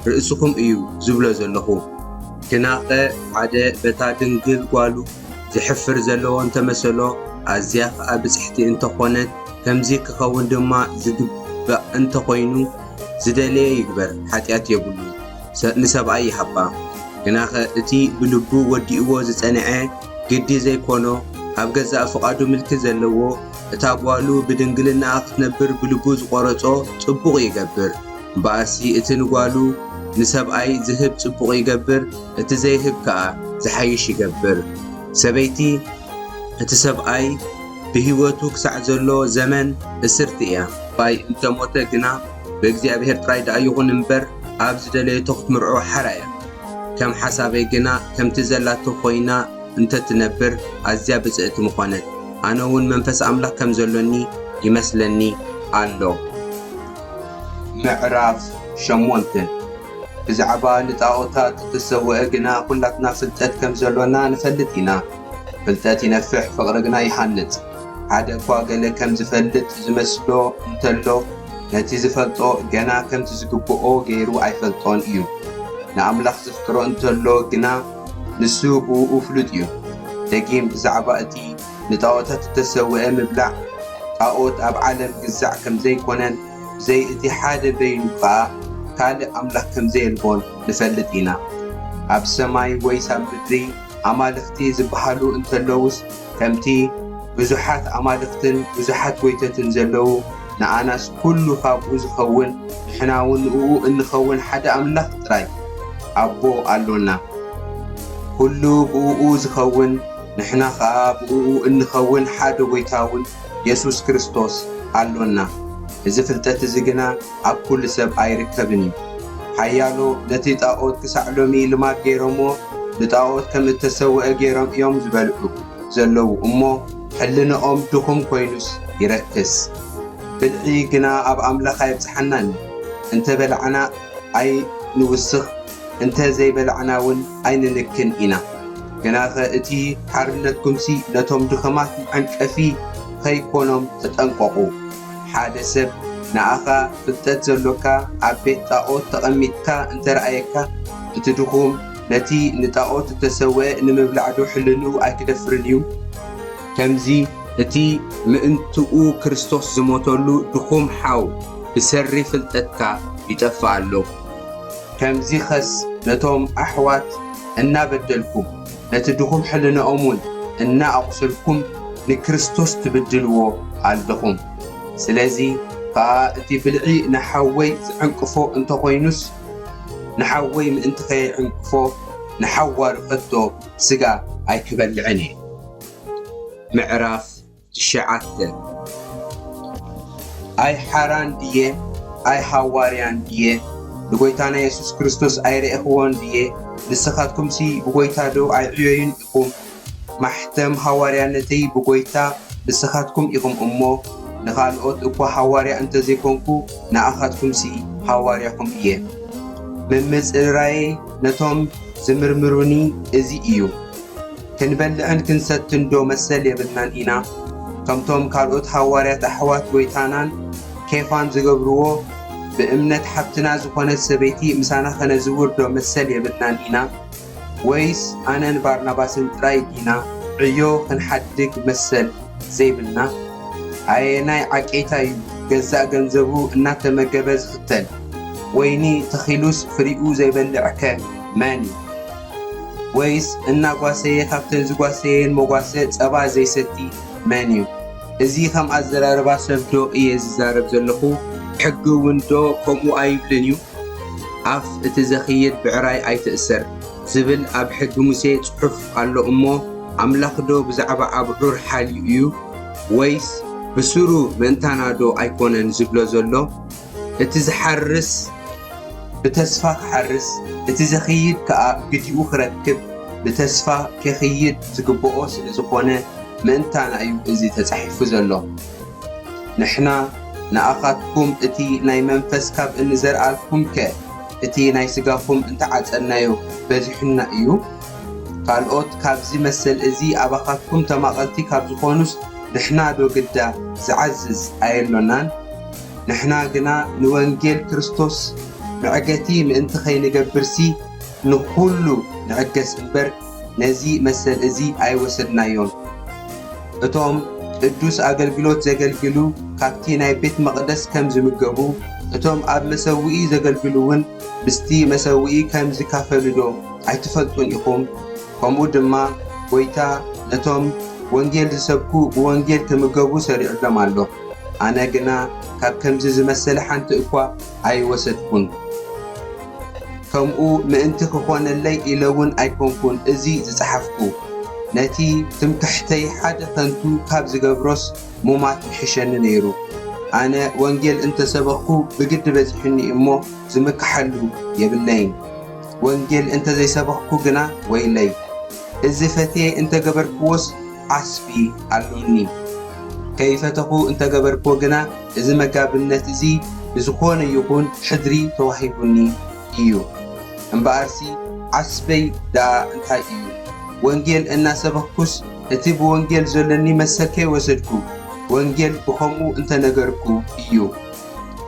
ርእስኹም እዩ ዝብሎ ዘለኹ። ግናኸ ሓደ በታ ድንግል ጓሉ ዝሕፍር ዘለዎ እንተመሰሎ፣ ኣዝያ ኸኣ ብጽሕቲ እንተኾነት፣ ከምዚ ክኸውን ድማ ዝግባእ እንተኾይኑ፣ ዝደለየ ይግበር፣ ሓጢኣት የብሉን፣ ሰ-፣ ንሰብኣይ ይሃባ። ግናኸ እቲ ብልቡ ወዲእዎ ዝጸንዐ፣ ግዲ ዘይኮኖ፣ ኣብ ገዛእ ፍቓዱ ምልኪ ዘለዎ፣ እታ ጓሉ ብድንግልናኣ ክትነብር ብልቡ ዝቖረጾ፣ ጽቡቕ ይገብር። እምበኣርሲ እቲ ንጓሉ ንሰብኣይ ዝህብ ጽቡቕ ይገብር፣ እቲ ዘይህብ ከኣ ዝሓይሽ ይገብር። ሰበይቲ እቲ ሰብኣይ ብህይወቱ ክሳዕ ዘሎ ዘመን እስርቲ እያ። ሰብኣይ እንተ ሞተ ግና ብእግዚኣብሔር ጥራይ ደኣ ይኹን እምበር፣ ኣብ ዝደለየቶ ክትምርዖ ሓራ እያ። ከም ሓሳበይ ግና ከምቲ ዘላቶ ኮይና እንተ ትነብር ኣዝያ ብጽእቲ ምኾነት። ኣነ እውን መንፈስ ኣምላኽ ከም ዘሎኒ ይመስለኒ ኣሎ። ምዕራፍ ሸሞንተ። ብዛዕባ ንጣኦታት እተሰውአ ግና ኹላትና ፍልጠት ከም ዘሎና ንፈልጥ ኢና። ፍልጠት ይነፍሕ፣ ፍቕሪ ግና ይሃንጽ። ሓደ እኳ ገለ ከም ዝፈልጥ ዝመስሎ እንተሎ፣ ነቲ ዝፈልጦ ገና ከምቲ ዝግብኦ ገይሩ ኣይፈልጦን እዩ። ንኣምላኽ ዘፍቅሮ እንተሎ ግና፣ ንሱ ብእኡ ፍሉጥ እዩ። ደጊም ብዛዕባ እቲ ንጣኦታት እተሰውአ ምብላዕ፣ ጣኦት ኣብ ዓለም ግዛዕ ከም ዘይኮነን፣ ብዘይ እቲ ሓደ በይኑ ኸኣ ካልእ ኣምላኽ ከም ዘየልቦን ንፈልጥ ኢና። ኣብ ሰማይ ወይስ ኣብ ምድሪ ኣማልኽቲ ዝበሃሉ እንተለዉስ፣ ከምቲ ብዙሓት ኣማልኽትን ብዙሓት ጐይቶትን ዘለዉ፣ ንኣናስ ኩሉ ካብኡ ዝኸውን፣ ንሕና እውን ንእኡ እንኸውን ሓደ ኣምላኽ ጥራይ ኣቦ ኣሎና። ኩሉ ብእኡ ዝኸውን፣ ንሕና ኸኣ ብእኡ እንኸውን ሓደ ጐይታ እውን የሱስ ክርስቶስ ኣሎና። እዚ ፍልጠት እዚ ግና ኣብ ኩሉ ሰብ ኣይርከብን እዩ። ሓያሎ ነቲ ጣኦት ክሳዕ ሎሚ ልማድ ገይሮምዎ፣ ንጣኦት ከም እተሰውአ ገይሮም እዮም ዝበልዑ ዘለዉ እሞ፣ ሕልንኦም ድኹም ኮይኑስ ይረክስ። ብልዒ ግና ኣብ ኣምላኽ ኣየብጽሓናን እዩ። እንተ በላዕና ኣይንውስኽ፣ እንተ ዘይበላዕና እውን ኣይንንክን ኢና። ግናኸ እቲ ሓርነትኩምሲ ነቶም ድኹማት መዐንቀፊ ኸይኮኖም ተጠንቀቑ። ሓደ ሰብ ንኣኻ ፍልጠት ዘሎካ ኣብ ቤት ጣኦት ተቐሚጥካ እንተ ረኣየካ፣ እቲ ድኹም ነቲ ንጣኦት እተሰውአ ንምብላዕዶ ሕልንኡ ኣይክደፍርን እዩ? ከምዚ እቲ ምእንትኡ ክርስቶስ ዝሞተሉ ድኹም ሓው ብሰሪ ፍልጠትካ ይጠፍእ ኣሎ። ከምዚኸስ ነቶም ኣሕዋት እናበደልኩም፣ ነቲ ድኹም ሕልንኦም እውን እናኣቑሰልኩም ንክርስቶስ ትብድልዎ ኣለኹም። ስለዚ ኸኣ እቲ ብልዒ ንሓወይ ዝዕንቅፎ እንተኾይኑስ፣ ንሓወይ ምእንቲ ከየዕንቅፎ ንሓዋሩ ከቶ ስጋ ኣይክበልዕን እየ። ምዕራፍ ትሽዓተ። ኣይ ሓራን ድየ? ኣይ ሃዋርያን ድየ? ንጎይታና የሱስ ክርስቶስ ኣይረኤኽዎን ድየ? ንስኻትኩምሲ ብጎይታ ዶ ኣይዕዮዩን ኢኹም? ማሕተም ሃዋርያነተይ ብጎይታ ንስኻትኩም ኢኹም እሞ፣ ንኻልኦት እኳ ሃዋርያ እንተ ዘይኮንኩ፣ ንኣኻትኩምሲ ሃዋርያኹም እየ። ምምጽራየይ ነቶም ዝምርምሩኒ እዚ እዩ። ክንበልዕን ክንሰትን ዶ መሰል የብልናን ኢና? ከምቶም ካልኦት ሃዋርያት ኣሕዋት ጎይታናን ኬፋን ዝገብርዎ፣ ብእምነት ሓብትና ዝኾነት ሰበይቲ ምሳና ኸነዝውር ዶ መሰል የብልናን ኢና? ወይስ ኣነን ባርናባስን ጥራይ ዲና ዕዮ ኽንሓድግ መሰል ዘይብልና? ኣየናይ ዓቄታ እዩ ገዛእ ገንዘቡ እናተመገበ ዝኽተል? ወይኒ ተኺሉስ ፍሪኡ ዘይበልዕከ መን እዩ? ወይስ እናጓሰየ ካብተን ዝጓሰየን መጓሰ ጸባ ዘይሰቲ መን እዩ? እዚ ከም ኣዘራርባ ሰብ ዶ እየ ዝዛረብ ዘለኹ? ሕጊ እውን ዶ ከምኡ ኣይብልን እዩ? ኣፍ እቲ ዘኽይድ ብዕራይ ኣይትእሰር ዝብል ኣብ ሕጊ ሙሴ ጽሑፍ ኣሎ እሞ፣ ኣምላኽዶ ብዛዕባ ኣብዑር ሓልዩ እዩ? ወይስ ብስሩ ምእንታናዶ ኣይኮነን ዝብሎ ዘሎ? እቲ ዝሓርስ ብተስፋ ክሓርስ፣ እቲ ዘኽይድ ከኣ ግዲኡ ክረክብ ብተስፋ ኬኽይድ ዝግብኦ ስለ ዝኾነ፣ ምእንታና እዩ እዚ ተጻሒፉ ዘሎ። ንሕና ንኣኻትኩም እቲ ናይ መንፈስ ካብ እንዘርኣልኩምከ፣ እቲ ናይ ስጋኹም እንተዓጸናዮ በዚሑና እዩ? ካልኦት ካብዚ መሰል እዚ ኣባኻትኩም ተማቐልቲ ካብ ዝኾኑስ፣ ንሕና ዶ ግዳ ዝዓዝዝ ኣየሎናን? ንሕና ግና ንወንጌል ክርስቶስ መዕገቲ ምእንቲ ኸይንገብርሲ፣ ንኹሉ ንዕገስ እምበር፣ ነዚ መሰል እዚ ኣይወሰድናዮን። እቶም ቅዱስ ኣገልግሎት ዘገልግሉ ካብቲ ናይ ቤት መቕደስ ከም ዝምገቡ፣ እቶም ኣብ መሰውኢ ዘገልግሉ እውን ምስቲ መሰውኢ ከም ዝካፈሉ ዶ ኣይትፈልጡን ኢኹም? ከምኡ ድማ ጐይታ ነቶም ወንጌል ዝሰብኩ ብወንጌል ክምገቡ ሰሪዑሎም ኣሎ። ኣነ ግና ካብ ከምዚ ዝመሰለ ሓንቲ እኳ ኣይወሰድኩን። ከምኡ ምእንቲ ክኾነለይ ኢለ እውን ኣይኮንኩን እዚ ዝጸሓፍኩ። ነቲ ትምክሕተይ ሓደ ከንቱ ካብ ዝገብሮስ ሙማት ምሕሸኒ ነይሩ። ኣነ ወንጌል እንተ ሰበኽኩ ብግዲ በጺሑኒ እሞ ዝምክሓሉ የብለይን። ወንጌል እንተ ዘይሰበኽኩ ግና ወይለይ። እዚ ፈትየ እንተ ገበርክዎስ ዓስቢ ኣሎኒ። ከይፈተኹ እንተ ገበርክዎ ግና፣ እዚ መጋብነት እዚ ብዝኾነ ይኹን ሕድሪ ተዋሂቡኒ እዩ። እምበኣርሲ ዓስበይ ደኣ እንታይ እዩ? ወንጌል እናሰበኽኩስ፣ እቲ ብወንጌል ዘሎኒ መሰል ከይወሰድኩ፣ ወንጌል ብኸምኡ እንተ ነገርኩ እዩ።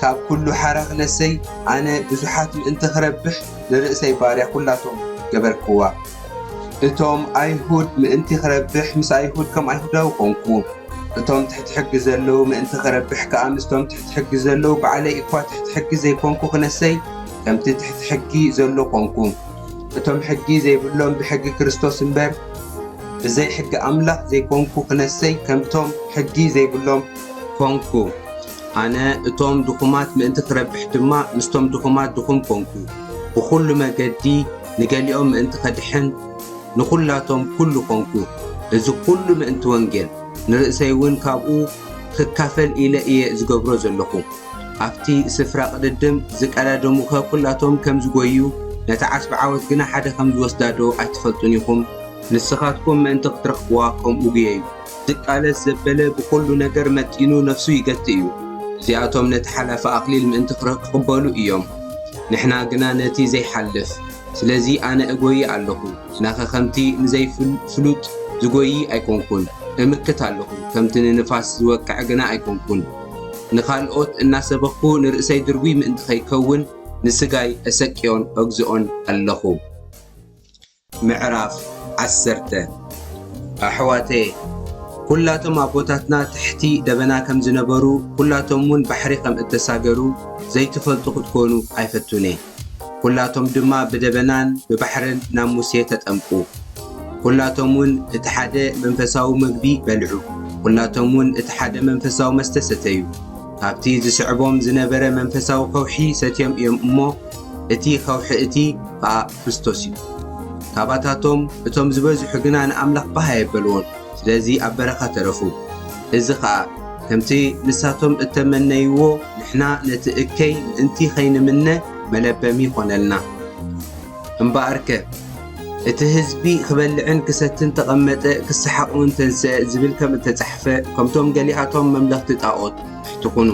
ካብ ኩሉ ሓራ ክነሰይ፣ ኣነ ብዙሓት ምእንቲ ክረብሕ ንርእሰይ ባርያ ኩላቶም ገበርክዋ። እቶም ኣይሁድ ምእንቲ ክረብሕ ምስ ኣይሁድ ከም ኣይሁዳዊ ኾንኩ። እቶም ትሕቲ ሕጊ ዘለዉ ምእንቲ ክረብሕ ከኣ ምስቶም ትሕቲ ሕጊ ዘለዉ ባዕለይ እኳ ትሕቲ ሕጊ ዘይኮንኩ ክነሰይ ከምቲ ትሕቲ ሕጊ ዘሎ ኾንኩ። እቶም ሕጊ ዘይብሎም ብሕጊ ክርስቶስ እምበር ብዘይ ሕጊ ኣምላኽ ዘይኮንኩ ክነሰይ ከምቶም ሕጊ ዘይብሎም ኮንኩ። ኣነ እቶም ድኹማት ምእንቲ ክረብሕ ድማ ምስቶም ድኹማት ድኹም ኮንኩ። ብኹሉ መገዲ ንገሊኦም ምእንቲ ከድሕን ንኹላቶም ኩሉ ኮንኩ። እዚ ኩሉ ምእንቲ ወንጌል፣ ንርእሰይ እውን ካብኡ ክካፈል ኢለ እየ ዝገብሮ ዘለኹ። ኣብቲ ስፍራ ቅድድም ዝቀዳደሙኸ ኩላቶም ከም ዝጎዩ፣ ነታ ዓስቢ ዓወት ግና ሓደ ከም ዝወስዳዶ ኣይትፈልጡን ኢኹም? ንስኻትኩም ምእንቲ ክትረኽብዋ ከምኡ ጉየዩ። ዝቃለስ ዘበለ ብኹሉ ነገር መጢኑ ነፍሱ ይገቲ እዩ። እዚኣቶም ነቲ ሓላፊ ኣኽሊል ምእንቲ ክረ-፣ ክቕበሉ እዮም። ንሕና ግና ነቲ ዘይሓልፍ። ስለዚ ኣነ እጎዪ ኣለኹ፣ ግናኸ ከምቲ ንዘይፍል-፣ ፍሉጥ ዝጎዪ ኣይኮንኩን። እምክት ኣለኹ፣ ከምቲ ንንፋስ ዝወቅዕ ግና ኣይኮንኩን። ንኻልኦት እናሰበኽኩ ንርእሰይ ድርጉይ ምእንቲ ኸይከውን፣ ንስጋይ እሰቅዮን እግዝኦን ኣለኹ። ምዕራፍ ዓሰርተ። ኣሕዋተየ፣ ኩላቶም ኣቦታትና ትሕቲ ደበና ከም ዝነበሩ፣ ኩላቶም እውን ባሕሪ ከም እተሳገሩ ዘይትፈልጡ ክትኮኑ ኣይፈቱን እየ። ኩላቶም ድማ ብደበናን ብባሕርን ናብ ሙሴ ተጠምቁ። ኩላቶም እውን እቲ ሓደ መንፈሳዊ መግቢ በልዑ። ኩላቶም እውን እቲ ሓደ መንፈሳዊ መስተ ሰተዩ። ካብቲ ዝስዕቦም ዝነበረ መንፈሳዊ ከውሒ ሰትዮም እዮም እሞ፣ እቲ ከውሒ እቲ ኸኣ ክርስቶስ እዩ። ካባታቶም እቶም ዝበዝሑ ግና ንኣምላኽ ባህ ኣየበልዎን፣ ስለዚ ኣብ በረኻ ተረፉ። እዚ ኸኣ ከምቲ ንሳቶም እተመነይዎ፣ ንሕና ነቲ እከይ ምእንቲ ኸይንምነ መለበሚ ኾነልና። እምበኣርከ፣ እቲ ህዝቢ ክበልዕን ክሰትን ተቐመጠ፣ ክሰሓቕ እውን ተንስአ ዝብል ከም እተጻሕፈ፣ ከምቶም ገሊኣቶም መምለኽቲ ጣኦት ኣይትኹኑ።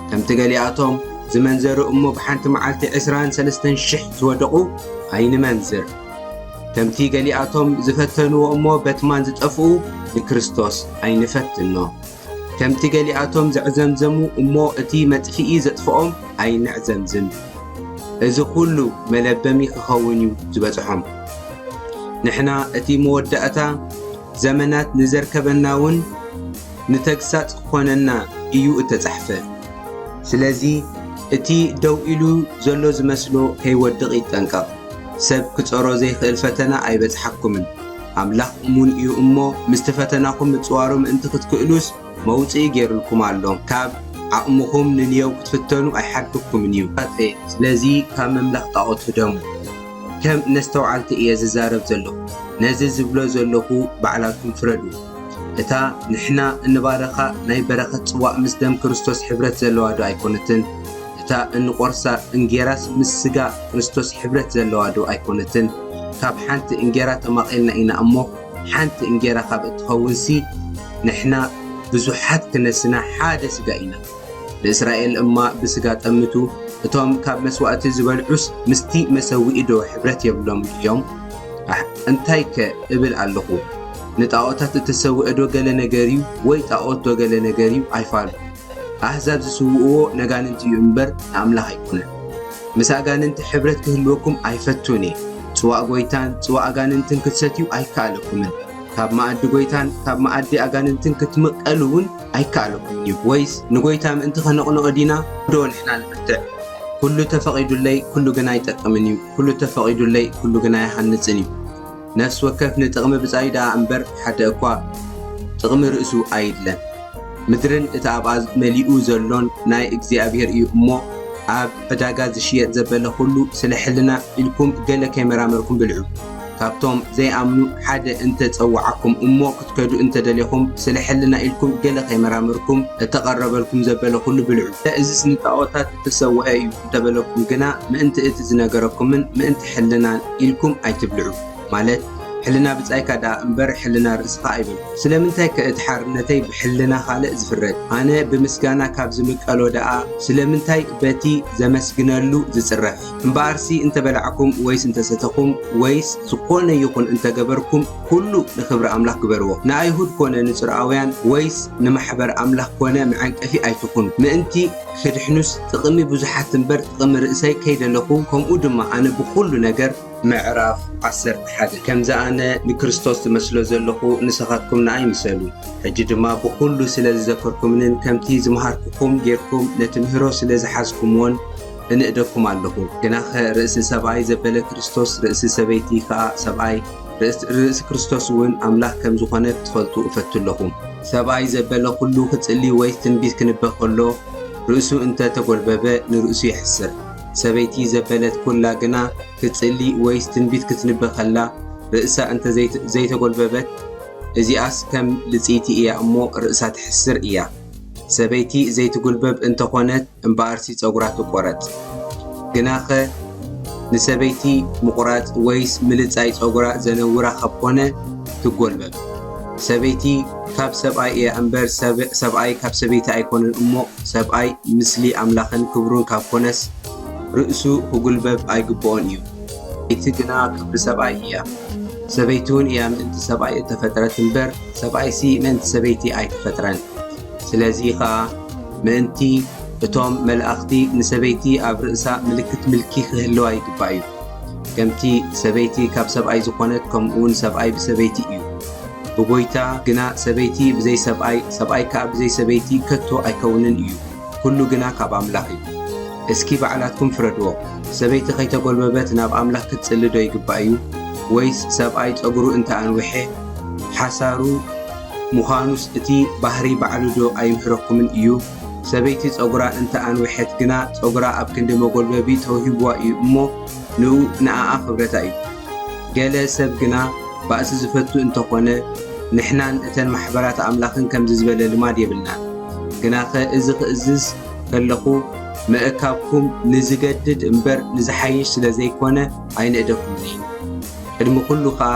ከምቲ ገሊኣቶም ዝመንዘሩ እሞ ብሓንቲ መዓልቲ ዕስራን ሰለስተን ሽሕ ዝወደቑ ኣይንመንዝር። ከምቲ ገሊኣቶም ዝፈተንዎ እሞ በትማን ዝጠፍኡ ንክርስቶስ ኣይንፈትኖ። ከምቲ ገሊኣቶም ዘዕዘምዘሙ እሞ እቲ መጥፍኢ ዘጥፍኦም ኣይንዕዘምዝም። እዚ ኹሉ መለበሚ ክኸውን እዩ ዝበጽሖም። ንሕና እቲ መወዳእታ ዘመናት ንዘርከበና እውን ንተግሳጽ ክኾነና እዩ እተጻሕፈ። ስለዚ እቲ ደው ኢሉ ዘሎ ዝመስሎ ከይወድቕ ይጠንቀቕ። ሰብ ክጸሮ ዘይክእል ፈተና ኣይበጽሓኩምን። ኣምላኽ እሙን እዩ እሞ፣ ምስቲ ፈተናኹም ምጽዋሩ ምእንቲ ክትክእሉስ፣ መውጽኢ ገይሩልኩም ኣሎ። ካብ ዓቕምኹም ንንየው ክትፍተኑ ኣይሓድግኩምን እዩ። ስለዚ ካብ መምለኽ ጣኦት ህደሙ። ከም ነስተውዓልቲ እየ ዝዛረብ ዘለኹ። ነዚ ዝብሎ ዘለኹ ባዕላትኩም ፍረዱ። እታ ንሕና እንባረኻ ናይ በረኸት ጽዋእ ምስ ደም ክርስቶስ ሕብረት ዘለዋ ዶ ኣይኮነትን? እታ እንቖርሳ እንጌራስ ምስ ስጋ ክርስቶስ ሕብረት ዘለዋ ዶ ኣይኮነትን? ካብ ሓንቲ እንጌራ ተማቒልና ኢና እሞ፣ ሓንቲ እንጌራ ካብ እትኸውንሲ፣ ንሕና ብዙሓት ክነስና ሓደ ስጋ ኢና። ንእስራኤል እማ ብስጋ ጠምቱ፣ እቶም ካብ መስዋእቲ ዝበልዑስ ምስቲ መሰውኢ ዶ ሕብረት የብሎም ድዮም? ኣሕ፣ እንታይከ እብል ኣለኹ? ንጣኦታት እተሰውአ ዶ ገለ ነገር እዩ? ወይ ጣኦት ዶ ገለ ነገር እዩ? ኣይፋሉ። ኣህዛብ ዝስውእዎ ነጋንንቲ እዩ እምበር ንኣምላኽ ኣይኮነን። ምስ ኣጋንንቲ ሕብረት ክህልወኩም ኣይፈቱን እየ። ጽዋእ ጐይታን ጽዋእ ኣጋንንትን ክትሰትዩ ኣይከኣለኩምን። ካብ መኣዲ ጐይታን ካብ መኣዲ ኣጋንንትን ክትምቀሉ እውን ኣይከኣለኩምን እዩ። ወይስ ንጐይታ ምእንቲ ኸነቕንኦ ዲና? ዶ ንሕና ንብርትዕ? ኩሉ ተፈቒዱለይ፣ ኩሉ ግና ኣይጠቅምን እዩ። ኩሉ ተፈቒዱለይ፣ ኩሉ ግና ኣይሃንጽን እዩ። ነፍሲ ወከፍ ንጥቕሚ ብጻዩ ደኣ እምበር፣ ሓደ እኳ ጥቕሚ ርእሱ ኣይድለን። ምድርን እቲ ኣብኣ መሊኡ ዘሎን ናይ እግዚኣብሔር እዩ እሞ፣ ኣብ ዕዳጋ ዝሽየጥ ዘበለ ኹሉ ስለ ሕልና ኢልኩም ገለ ከይመራመርኩም ብልዑ። ካብቶም ዘይኣምኑ ሓደ እንተ ጸውዓኩም እሞ ክትከዱ እንተ ደሌኹም፣ ስለ ሕልና ኢልኩም ገለ ከይመራመርኩም እተቐረበልኩም ዘበለ ኹሉ ብልዑ። እዝስ ንጣኦታት እተሰውአ እዩ እንተ በለኩም ግና፣ ምእንቲ እቲ ዝነገረኩምን ምእንቲ ሕልናን ኢልኩም ኣይትብልዑ። ማለት፣ ሕልና ብጻይካ ደኣ እምበር ሕልና ርእስኻ ኣይበልኩ። ስለምንታይ ከ እቲ ሓርነተይ ብሕልና ካልእ ዝፍረድ? ኣነ ብምስጋና ካብ ዝምቀሎ ደኣ ስለምንታይ በቲ ዘመስግነሉ ዝጽረፍ? እምበኣርሲ እንተ በላዕኩም ወይስ እንተ ሰተኹም ወይስ ዝኾነ ይኹን እንተ ገበርኩም፣ ኩሉ ንኽብሪ ኣምላኽ ግበርዎ። ንኣይሁድ ኮነ ንጽርኣውያን ወይስ ንማሕበር ኣምላኽ ኮነ መዐንቀፊ ኣይትኹኑ። ምእንቲ ክድሕኑስ ጥቕሚ ብዙሓት እምበር ጥቕሚ ርእሰይ ከይደለኹ፣ ከምኡ ድማ ኣነ ብኹሉ ነገር ምዕራፍ ዓሰርተ ሓደ። ከምዚ ኣነ ንክርስቶስ ዝመስሎ ዘለኹ ንስኻትኩም ንኣይ ምሰሉ። ሕጂ ድማ ብኹሉ ስለ ዝዘከርኩምንን ከምቲ ዝመሃርኩኹም ጌርኩም ነቲ ምህሮ ስለ ዝሓዝኩምዎን እንእደኩም ኣለኹ። ግናኸ ርእሲ ሰብኣይ ዘበለ ክርስቶስ፣ ርእሲ ሰበይቲ ከኣ ሰብኣይ፣ ርእስ-፣ ርእሲ ክርስቶስ እውን ኣምላኽ ከም ዝኾነ ክትፈልጡ እፈቱ ኣለኹ። ሰብኣይ ዘበለ ኩሉ ክጽሊ ወይ ትንቢት ክንበ ከሎ፣ ርእሱ እንተ ተጎልበበ ንርእሱ የሕስር። ሰበይቲ ዘበለት ኩላ ግና ክትጽሊ ወይስ ትንቢት ክትንበ ኸላ ርእሳ እንተ ዘይተ-፣ ዘይተጎልበበት፣ እዚኣስ ከም ልጽይቲ እያ እሞ ርእሳ ትሕስር እያ። ሰበይቲ ዘይትጉልበብ እንተኾነት እምበኣርሲ ጸጉራ ትቆረጽ። ግናኸ ንሰበይቲ ምቑራጽ ወይስ ምልጻይ ጸጉራ ዘነውራ ካብ ኮነ ትጎልበብ። ሰበይቲ ካብ ሰብኣይ እያ እምበር ሰብ-፣ ሰብኣይ ካብ ሰበይቲ ኣይኮነን እሞ ሰብኣይ ምስሊ ኣምላኽን ክብሩን ካብ ኮነስ ርእሱ ክጉልበብ ኣይግብኦን እዩ። ሰበይቲ ግና ክብሪ ሰብኣይ እያ። ሰበይቲ እውን እያ ምእንቲ ሰብኣይ እተፈጥረት እምበር ሰብኣይሲ ምእንቲ ሰበይቲ ኣይተፈጥረን። ስለዚ ኸኣ ምእንቲ እቶም መላእኽቲ ንሰበይቲ ኣብ ርእሳ ምልክት ምልኪ ክህልዋ ይግባእ እዩ። ከምቲ ሰበይቲ ካብ ሰብኣይ ዝኾነት ከምኡ እውን ሰብኣይ ብሰበይቲ እዩ። ብጎይታ ግና ሰበይቲ ብዘይ ሰብኣይ፣ ሰብኣይ ከኣ ብዘይ ሰበይቲ ከቶ ኣይከውንን እዩ። ኩሉ ግና ካብ ኣምላኽ እዩ። እስኪ ባዕላትኩም ፍረድዎ። ሰበይቲ ከይተጎልበበት ናብ ኣምላኽ ክትጽሊ ዶ ይግባእ እዩ? ወይስ ሰብኣይ ጸጉሩ እንተ ኣንውሐ ሓሳሩ ምዃኑስ እቲ ባህሪ ባዕሉ ዶ ኣይምህረኩምን እዩ? ሰበይቲ ጸጉራ እንተ ኣንውሐት ግና ጸጉራ ኣብ ክንዲ መጎልበቢ ተውሂብዋ እዩ እሞ ንኡ ንኣኣ ክብረታ እዩ። ገለ ሰብ ግና ባእሲ ዝፈቱ እንተኾነ ንሕናን እተን ማሕበራት ኣምላኽን ከምዚ ዝበለ ልማድ የብልናን። ግናኸ እዚ ክእዝዝ ከለኹ ምእካብኩም ንዝገድድ እምበር ንዝሓይሽ ስለ ዘይኮነ ኣይንእደኩምን እዩ። ቅድሚ ኩሉ ኸኣ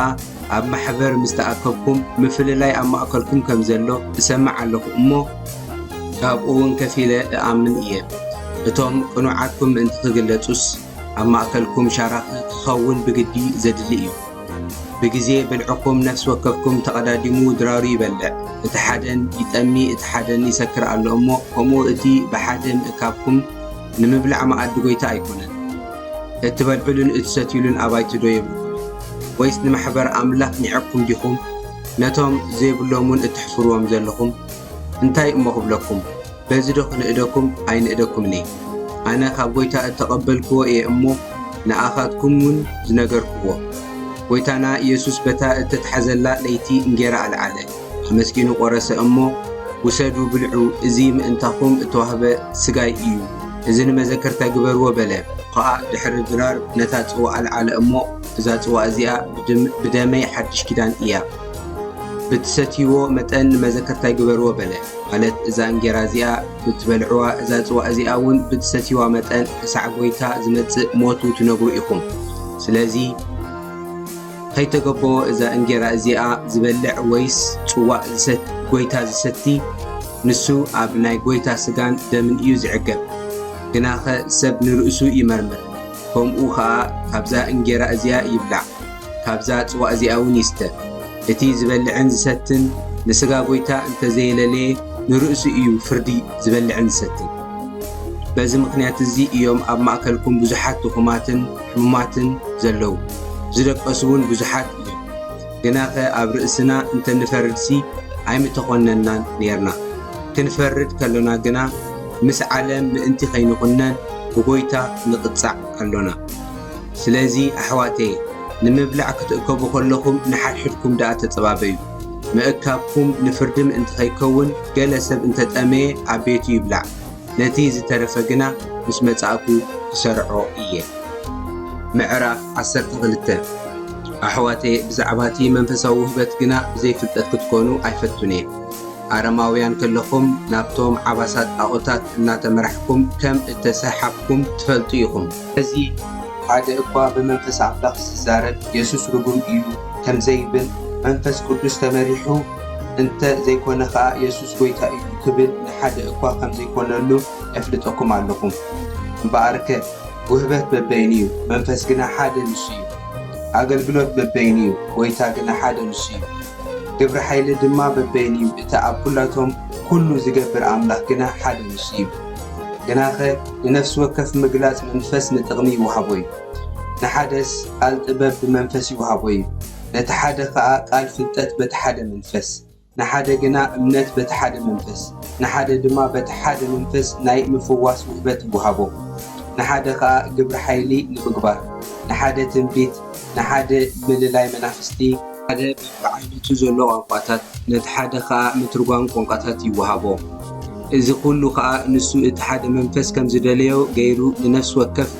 ኣብ ማሕበር ምስ ተኣከብኩም ምፍልላይ ኣብ ማእከልኩም ከም ዘሎ እሰምዕ ኣለኹ እሞ ካብኡ እውን ከፊለ እኣምን እየ። እቶም ቅኑዓትኩም ምእንቲ ክግለጹስ ኣብ ማእከልኩም ሻራኺ ክኸውን ብግዲ ዘድሊ እዩ። ብግዜ ብልዕኹም ነፍሲ ወከፍኩም ተቐዳዲሙ ድራሩ ይበልዕ፣ እቲ ሓደን ይጠሚ እቲ ሓደን ይሰክር ኣሎ እሞ ከምኡ እቲ ብሓደ ምእካብኩም ንምብላዕ መኣዲ ጎይታ ኣይኮነን። እትበልዕሉን እትሰትዩሉን ኣባይቲ ዶ የብልኩምን? ወይስ ንማሕበር ኣምላኽ ኒዕቕኩም ዲኹም? ነቶም ዘይብሎምውን እትሕፍርዎም ዘለኹም እንታይ እሞ ክብለኩም? በዚ ዶ ክንእደኩም? ኣይንእደኩምን እየ። ኣነ ካብ ጐይታ እተቐበልክዎ እየ እሞ ንኣኻትኩም እውን ዝነገርክዎ። ጐይታና ኢየሱስ በታ እተታሕዘላ ለይቲ እንጌራ ኣልዓለ፣ ኣመስጊኑ ቖረሰ እሞ፣ ውሰዱ ብልዑ፣ እዚ ምእንታኹም እተዋህበ ሥጋይ እዩ፣ እዚ ንመዘከርታ ግበርዎ በለ። ኸኣ ድሕሪ ድራር ነታ ጽዋ ኣልዓለ እሞ፣ እዛ ጽዋ እዚኣ ብደመይ ሓድሽ ኪዳን እያ፣ ብትሰትይዎ መጠን ንመዘከርታይ ግበርዎ በለ። ማለት እዛ እንጌራ እዚኣ ብትበልዕዋ፣ እዛ ጽዋ እዚኣ እውን ብትሰትይዋ መጠን ክሳዕ ጐይታ ዝመጽእ ሞቱ ትነግሩ ኢኹም። ስለዚ ኸይተገበዎ እዛ እንጌራ እዚኣ ዝበልዕ ወይስ ጽዋእ ዝሰት-፣ ጐይታ ዝሰቲ፣ ንሱ ኣብ ናይ ጐይታ ሥጋን ደምን እዩ ዝዕገብ። ግናኸ ሰብ ንርእሱ ይመርምር፣ ከምኡ ኸኣ ካብዛ እንጌራ እዚኣ ይብላዕ፣ ካብዛ ጽዋ እዚኣ እውን ይስተ። እቲ ዝበልዕን ዝሰትን ንሥጋ ጐይታ እንተ ዘየለለየ ንርእሱ እዩ ፍርዲ ዝበልዕን ዝሰትን። በዚ ምኽንያት እዚ እዮም ኣብ ማእከልኩም ብዙሓት ድኹማትን ሕሙማትን ዘለዉ፣ ዝደቀሱ እውን ብዙሓት እዮም። ግናኸ ኣብ ርእስና እንተ ንፈርድሲ ኣይምተኾነንናን ኔርና። ክንፈርድ ከሎና ግና ምስ ዓለም ምእንቲ ኸይንኹነን ብጐይታ ንቕጻዕ ኣሎና። ስለዚ ኣሕዋተየ፣ ንምብላዕ ክትእከቡ ከለኹም ንሓድሕድኩም ደኣ ተጸባበዩ። ምእካብኩም ንፍርዲ ምእንቲ ኸይከውን፣ ገለ ሰብ እንተ ጠመየ ኣብ ቤቱ ይብላዕ፣ ነቲ ዝተረፈ ግና ምስ መጻእኩ ክሰርዖ እየ። ምዕራፍ ዓሰርተ ክልተ። ኣሕዋተየ፣ ብዛዕባ እቲ መንፈሳዊ ውህበት ግና ብዘይ ፍልጠት ክትኮኑ ኣይፈቱን እየ። ኣረማውያን ከለኹም ናብቶም ዓባሳት ጣኦታት እናተመራሕኩም ከም እተሰሓብኩም ትፈልጡ ኢኹም። እዚ ሓደ እኳ ብመንፈስ ኣምላኽ ዝዛረብ የሱስ ርጉም እዩ ከም ዘይብል መንፈስ ቅዱስ ተመሪሑ እንተ ዘይኮነ ኸኣ የሱስ ጐይታ እዩ ክብል ንሓደ እኳ ከም ዘይኮነሉ የፍልጠኩም ኣለኹ። እምበኣርከ ውህበት በበይኑ እዩ፣ መንፈስ ግና ሓደ ንሱ እዩ። ኣገልግሎት በበይኑ እዩ፣ ጐይታ ግና ሓደ ንሱ እዩ። ግብሪ ሓይሊ ድማ በበይኑ እዩ፣ እቲ ኣብ ኩላቶም ኩሉ ዝገብር ኣምላኽ ግና ሓደ ንሱ እዩ። ግናኸ ንነፍሲ ወከፍ ምግላጽ መንፈስ ንጥቕሚ ይወሃቦ እዩ። ንሓደስ ቃል ጥበብ ብመንፈስ ይወሃቦ እዩ፣ ነቲ ሓደ ኸኣ ቃል ፍልጠት በቲ ሓደ መንፈስ፣ ንሓደ ግና እምነት በቲ ሓደ መንፈስ፣ ንሓደ ድማ በቲ ሓደ መንፈስ ናይ ምፍዋስ ውህበት ይወሃቦ፣ ንሓደ ኸኣ ግብሪ ሓይሊ ንምግባር፣ ንሓደ ትንቢት፣ ንሓደ ምልላይ መናፍስቲ፣ ሓደ በብዓይነቱ ዘሎ ቋንቋታት፣ ነቲ ሓደ ኸኣ ምትርጓም ቋንቋታት ይወሃቦ። እዚ ኹሉ ኸኣ ንሱ እቲ ሓደ መንፈስ ከም ዝደለዮ ገይሩ ንነፍሲ ወከፍ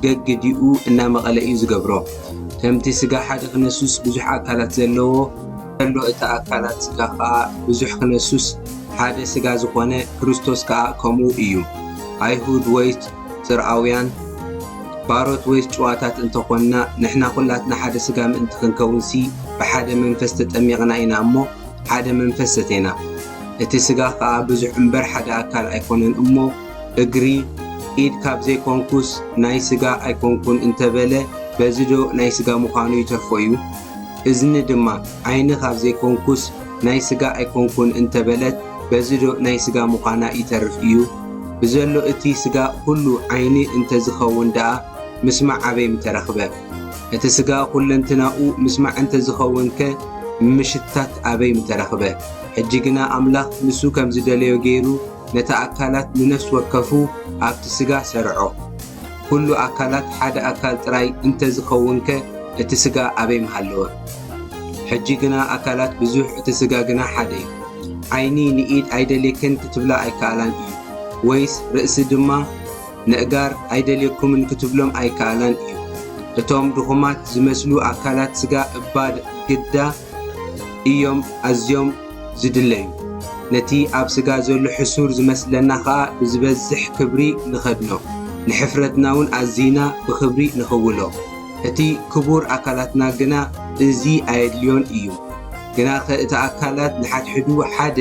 ገግዲኡ እናመቐለ እዩ ዝገብሮ። ከምቲ ሥጋ ሓደ ክነሱስ ብዙሕ ኣካላት ዘለዎ ዘሎ፣ እቲ ኣካላት ሥጋ ኸኣ ብዙሕ ክነሱስ ሓደ ስጋ ዝኾነ ክርስቶስ ከኣ ከምኡ እዩ። ኣይሁድ ወይስ ጽርኣውያን፣ ባሮት ወይስ ጭዋታት እንተኾንና፣ ንሕና ኩላትና ሓደ ስጋ ምእንቲ ክንከውንሲ፣ ብሓደ መንፈስ ተጠሚቕና ኢና እሞ፣ ሓደ መንፈስ ሰቴና። እቲ ስጋ ከኣ ብዙሕ እምበር ሓደ ኣካል ኣይኮነን እሞ፣ እግሪ፣ ኢድ ካብ ዘይኮንኩስ ናይ ስጋ ኣይኮንኩን እንተበለ፣ በዚ ዶ ናይ ስጋ ምዃኑ ይተርፎ እዩ? እዝኒ ድማ፣ ዓይኒ ካብ ዘይኮንኩስ ናይ ስጋ ኣይኮንኩን እንተበለት፣ በዚ ዶ ናይ ስጋ ምዃና ይተርፍ እዩ? ብዘሎ እቲ ስጋ ኩሉ ዓይኒ እንተዝኸውን ደኣ፣ ምስማዕ ኣበይ ምተረኽበ? እቲ ስጋ ኩለንትናኡ ምስማዕ እንተዝኸውንከ፣ ምሽታት ኣበይ ምተረኽበ? ሕጂ ግና ኣምላኽ ንሱ ከም ዝደለዮ ገይሩ፣ ነቲ ኣካላት ንነፍሲ ወከፉ ኣብቲ ስጋ ሰርዖ። ኩሉ ኣካላት ሓደ ኣካል ጥራይ እንተዝኸውንከ፣ እቲ ስጋ ኣበይ ምሃለወ? ሕጂ ግና ኣካላት ብዙሕ፣ እቲ ስጋ ግና ሓደ እዩ። ዓይኒ ንኢድ ኣይደልየክን ክትብላ ኣይከኣላን እዩ፣ ወይስ ርእሲ ድማ ንእጋር ኣይደልየኩምን ክትብሎም ኣይከኣላን እዩ። እቶም ድኹማት ዝመስሉ ኣካላት ስጋ እባ ግዳ እዮም ኣዝዮም ዝድለዩ። ነቲ ኣብ ስጋ ዘሎ ሕሱር ዝመስለና ኸኣ ብዝበዝሕ ክብሪ ንኸድኖ፣ ንሕፍረትና እውን ኣዚና ብኽብሪ ንኽውሎ። እቲ ክቡር ኣካላትና ግና እዚ ኣየድልዮን እዩ። ግናኸ እቲ ኣካላት ንሓድሕዱ ሓደ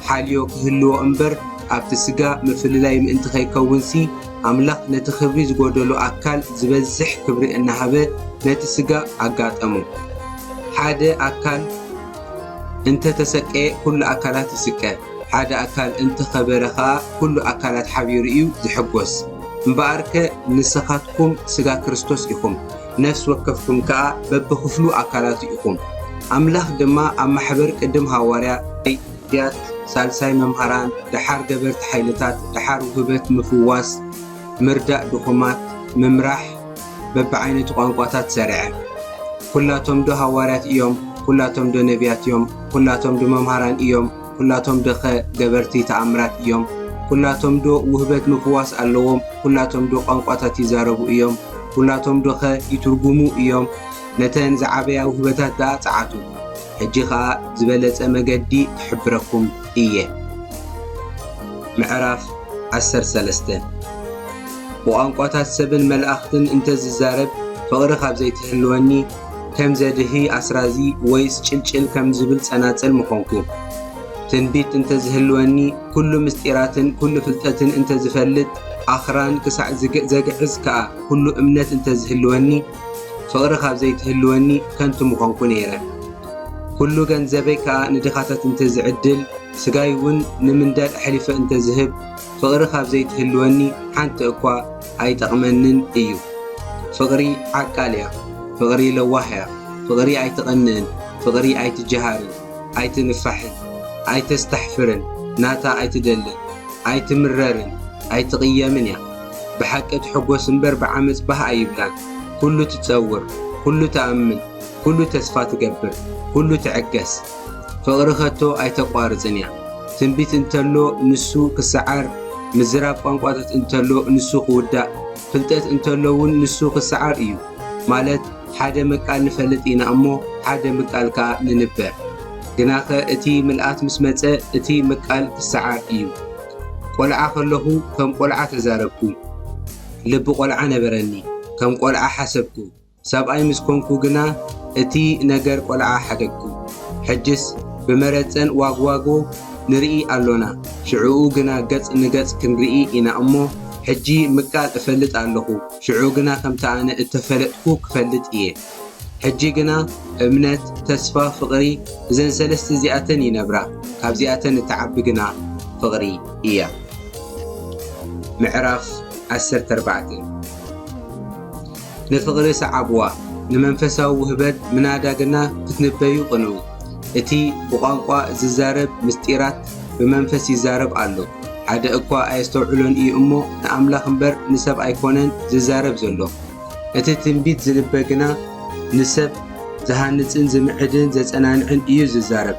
ሓልዮ ክህልዎ እምበር፣ ኣብቲ ስጋ ምፍልላይ ምእንቲ ኸይከውንሲ፣ ኣምላኽ ነቲ ክብሪ ዝጎደሎ ኣካል ዝበዝሕ ክብሪ እናሃበ ነቲ ስጋ ኣጋጠሞ። ሓደ ኣካል እንተ ተሰቀየ፣ ኩሉ ኣካላት ይስቀ። ሓደ ኣካል እንተ ኸበረ ኸኣ፣ ኩሉ ኣካላት ሓቢሩ እዩ ዝሕጎስ። እምበኣርከ ንስኻትኩም ስጋ ክርስቶስ ኢኹም፣ ነፍሲ ወከፍኩም ከኣ በብኽፍሉ ኣካላቱ ኢኹም። ኣምላኽ ድማ ኣብ ማሕበር ቅድም ሃዋርያ፣ ነቢያት፣ ሳልሳይ መምሃራን፣ ደሓር ገበርቲ ሓይልታት፣ ደሓር ውህበት ምፍዋስ፣ ምርዳእ ድኹማት፣ ምምራሕ፣ በብዓይነቱ ቋንቋታት ሰርዐ። ኩላቶም ዶ ሃዋርያት እዮም? ኩላቶም ዶ ነቢያት እዮም? ኩላቶም ዶ መምሃራን እዮም? ኩላቶም ዶኸ ገበርቲ ተኣምራት እዮም? ኩላቶም ዶ ውህበት ምፍዋስ ኣለዎም? ኩላቶም ዶ ቋንቋታት ይዛረቡ እዮም? ኩላቶም ዶኸ ይትርጉሙ እዮም? ነተን ዝዓበያ ውህበታት ደኣ ጸዓቱ። ሕጂ ኸኣ ዝበለጸ መገዲ ክሕብረኩም እየ። ምዕራፍ ዓሰርተ ሰለስተ። ብቋንቋታት ሰብን መላእኽትን እንተ ዝዛረብ፣ ፍቕሪ ካብ ዘይትህልወኒ፣ ከም ዘድህይ ኣስራዚ ወይስ ጭልጭል ከም ዝብል ጸናጽል ምኾንኩ። ትንቢት እንተ ዝህልወኒ፣ ኩሉ ምስጢራትን ኩሉ ፍልጠትን እንተ ዝፈልጥ፣ ኣኽራን ክሳዕ ዝግ-፣ ዘግዕዝ ከኣ ኩሉ እምነት እንተ ዝህልወኒ፣ ፍቕሪ ካብ ዘይትህልወኒ ከንቱ ምኾንኩ ነይረ። ኩሉ ገንዘበይ ከኣ ንድኻታት እንተ ዝዕድል፣ ስጋይ እውን ንምንዳድ ኣሕሊፈ እንተ ዝህብ፣ ፍቕሪ ካብ ዘይትህልወኒ ሓንቲ እኳ ኣይጠቕመንን እዩ። ፍቕሪ ዓቃል እያ፣ ፍቕሪ ለዋህ እያ፣ ፍቕሪ ኣይትቐንእን፣ ፍቕሪ ኣይትጀሃርን፣ ኣይትንፋሕን፣ ኣይተስተሕፍርን፣ ናታ ኣይትደልን፣ ኣይትምረርን፣ ኣይትቕየምን እያ። ብሓቂ ትሕጎስ እምበር ብዓመጽ ባህ ኣይብላን። ኩሉ ትጸውር፣ ኩሉ ትኣምን፣ ኩሉ ተስፋ ትገብር፣ ኩሉ ትዕገስ። ፍቕሪ ከቶ ኣይተቋርጽን እያ። ትንቢት እንተሎ ንሱ ክሰዓር፣ ምዝራብ ቋንቋታት እንተሎ ንሱ ክውዳእ፣ ፍልጠት እንተሎ እውን ንሱ ክሰዓር እዩ። ማለት ሓደ ምቃል ንፈልጥ ኢና እሞ ሓደ ምቃል ከኣ ንንበር። ግናኸ እቲ ምልኣት ምስ መጸ እቲ ምቃል ክሰዓር እዩ። ቆልዓ ከለኹ ከም ቆልዓ ተዛረብኩ፣ ልቢ ቆልዓ ነበረኒ፣ ከም ቆልዓ ሓሰብኩ። ሰብኣይ ምስ ኮንኩ ግና እቲ ነገር ቆልዓ ሓደግኩ። ሕጅስ ብመረጸን ዋግዋጎ ንርኢ ኣሎና፣ ሽዕኡ ግና ገጽ ንገጽ ክንርኢ ኢና እሞ፣ ሕጂ ምቃል እፈልጥ ኣለኹ፣ ሽዑ ግና ከምቲ ኣነ እተፈለጥኩ ክፈልጥ እየ። ሕጂ ግና እምነት፣ ተስፋ፣ ፍቕሪ፣ እዘን ሰለስተ እዚኣተን ይነብራ፣ ካብዚኣተን እትዓቢ ግና ፍቕሪ እያ። ምዕራፍ ዓሰርተ ኣርባዕተ። ንፍቕሪ ሰዓብዋ፣ ንመንፈሳዊ ውህበት ምናዳ ግና ክትንበዩ ቅንኡ። እቲ ብቋንቋ ዝዛረብ ምስጢራት ብመንፈስ ይዛረብ ኣሎ። ሓደ እኳ ኣየስተውዕሎን እዩ እሞ፣ ንኣምላኽ እምበር ንሰብ ኣይኮነን ዝዛረብ ዘሎ። እቲ ትንቢት ዝንበ ግና ንሰብ ዝሃንጽን ዝምዕድን ዘጸናንዕን እዩ ዝዛረብ።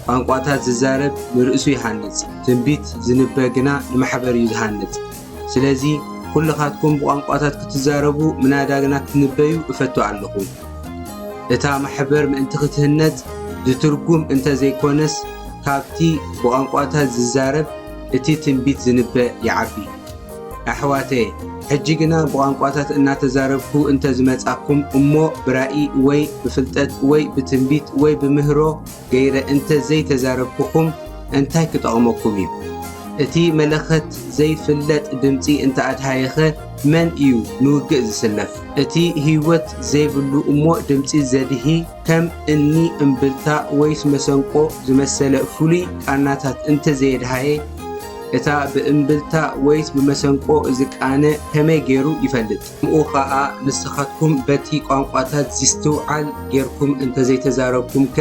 ቋንቋታት ዝዛረብ ንርእሱ ይሃንጽ፣ ትንቢት ዝንበ ግና ንማሕበር እዩ ዝሃንጽ። ስለዚ ኩልኻትኩም ብቋንቋታት ክትዛረቡ ምናዳ ግና ክትንበዩ እፈቱ ኣለኹ። እታ ማሕበር ምእንቲ ክትህነጽ ዝትርጉም እንተ ዘይኮነስ፣ ካብቲ ብቋንቋታት ዝዛረብ እቲ ትንቢት ዝንበ ይዓቢ። ኣሕዋተየ፣ ሕጂ ግና ብቋንቋታት እናተዛረብኩ እንተ ዝመጻኩም እሞ ብራእይ ወይ ብፍልጠት ወይ ብትንቢት ወይ ብምህሮ ገይረ እንተ ዘይተዛረብኩኹም እንታይ ክጠቕመኩም እዩ? እቲ መለኸት ዘይፍለጥ ድምጺ እንተ ኣድሃየኸ መን እዩ ንውግእ ዝስለፍ? እቲ ህይወት ዘይብሉ እሞ ድምጺ ዘድሂ ከም እኒ እምብልታ ወይስ መሰንቆ ዝመሰለ ፍሉይ ቃናታት እንተ ዘየድሃየ፣ እታ ብእምብልታ ወይስ ብመሰንቆ ዝቃነ ከመይ ገይሩ ይፈልጥ? ከምኡ ኸኣ ንስኻትኩም በቲ ቋንቋታት ዚስትውዓል ጌርኩም እንተ ዘይተዛረብኩምከ፣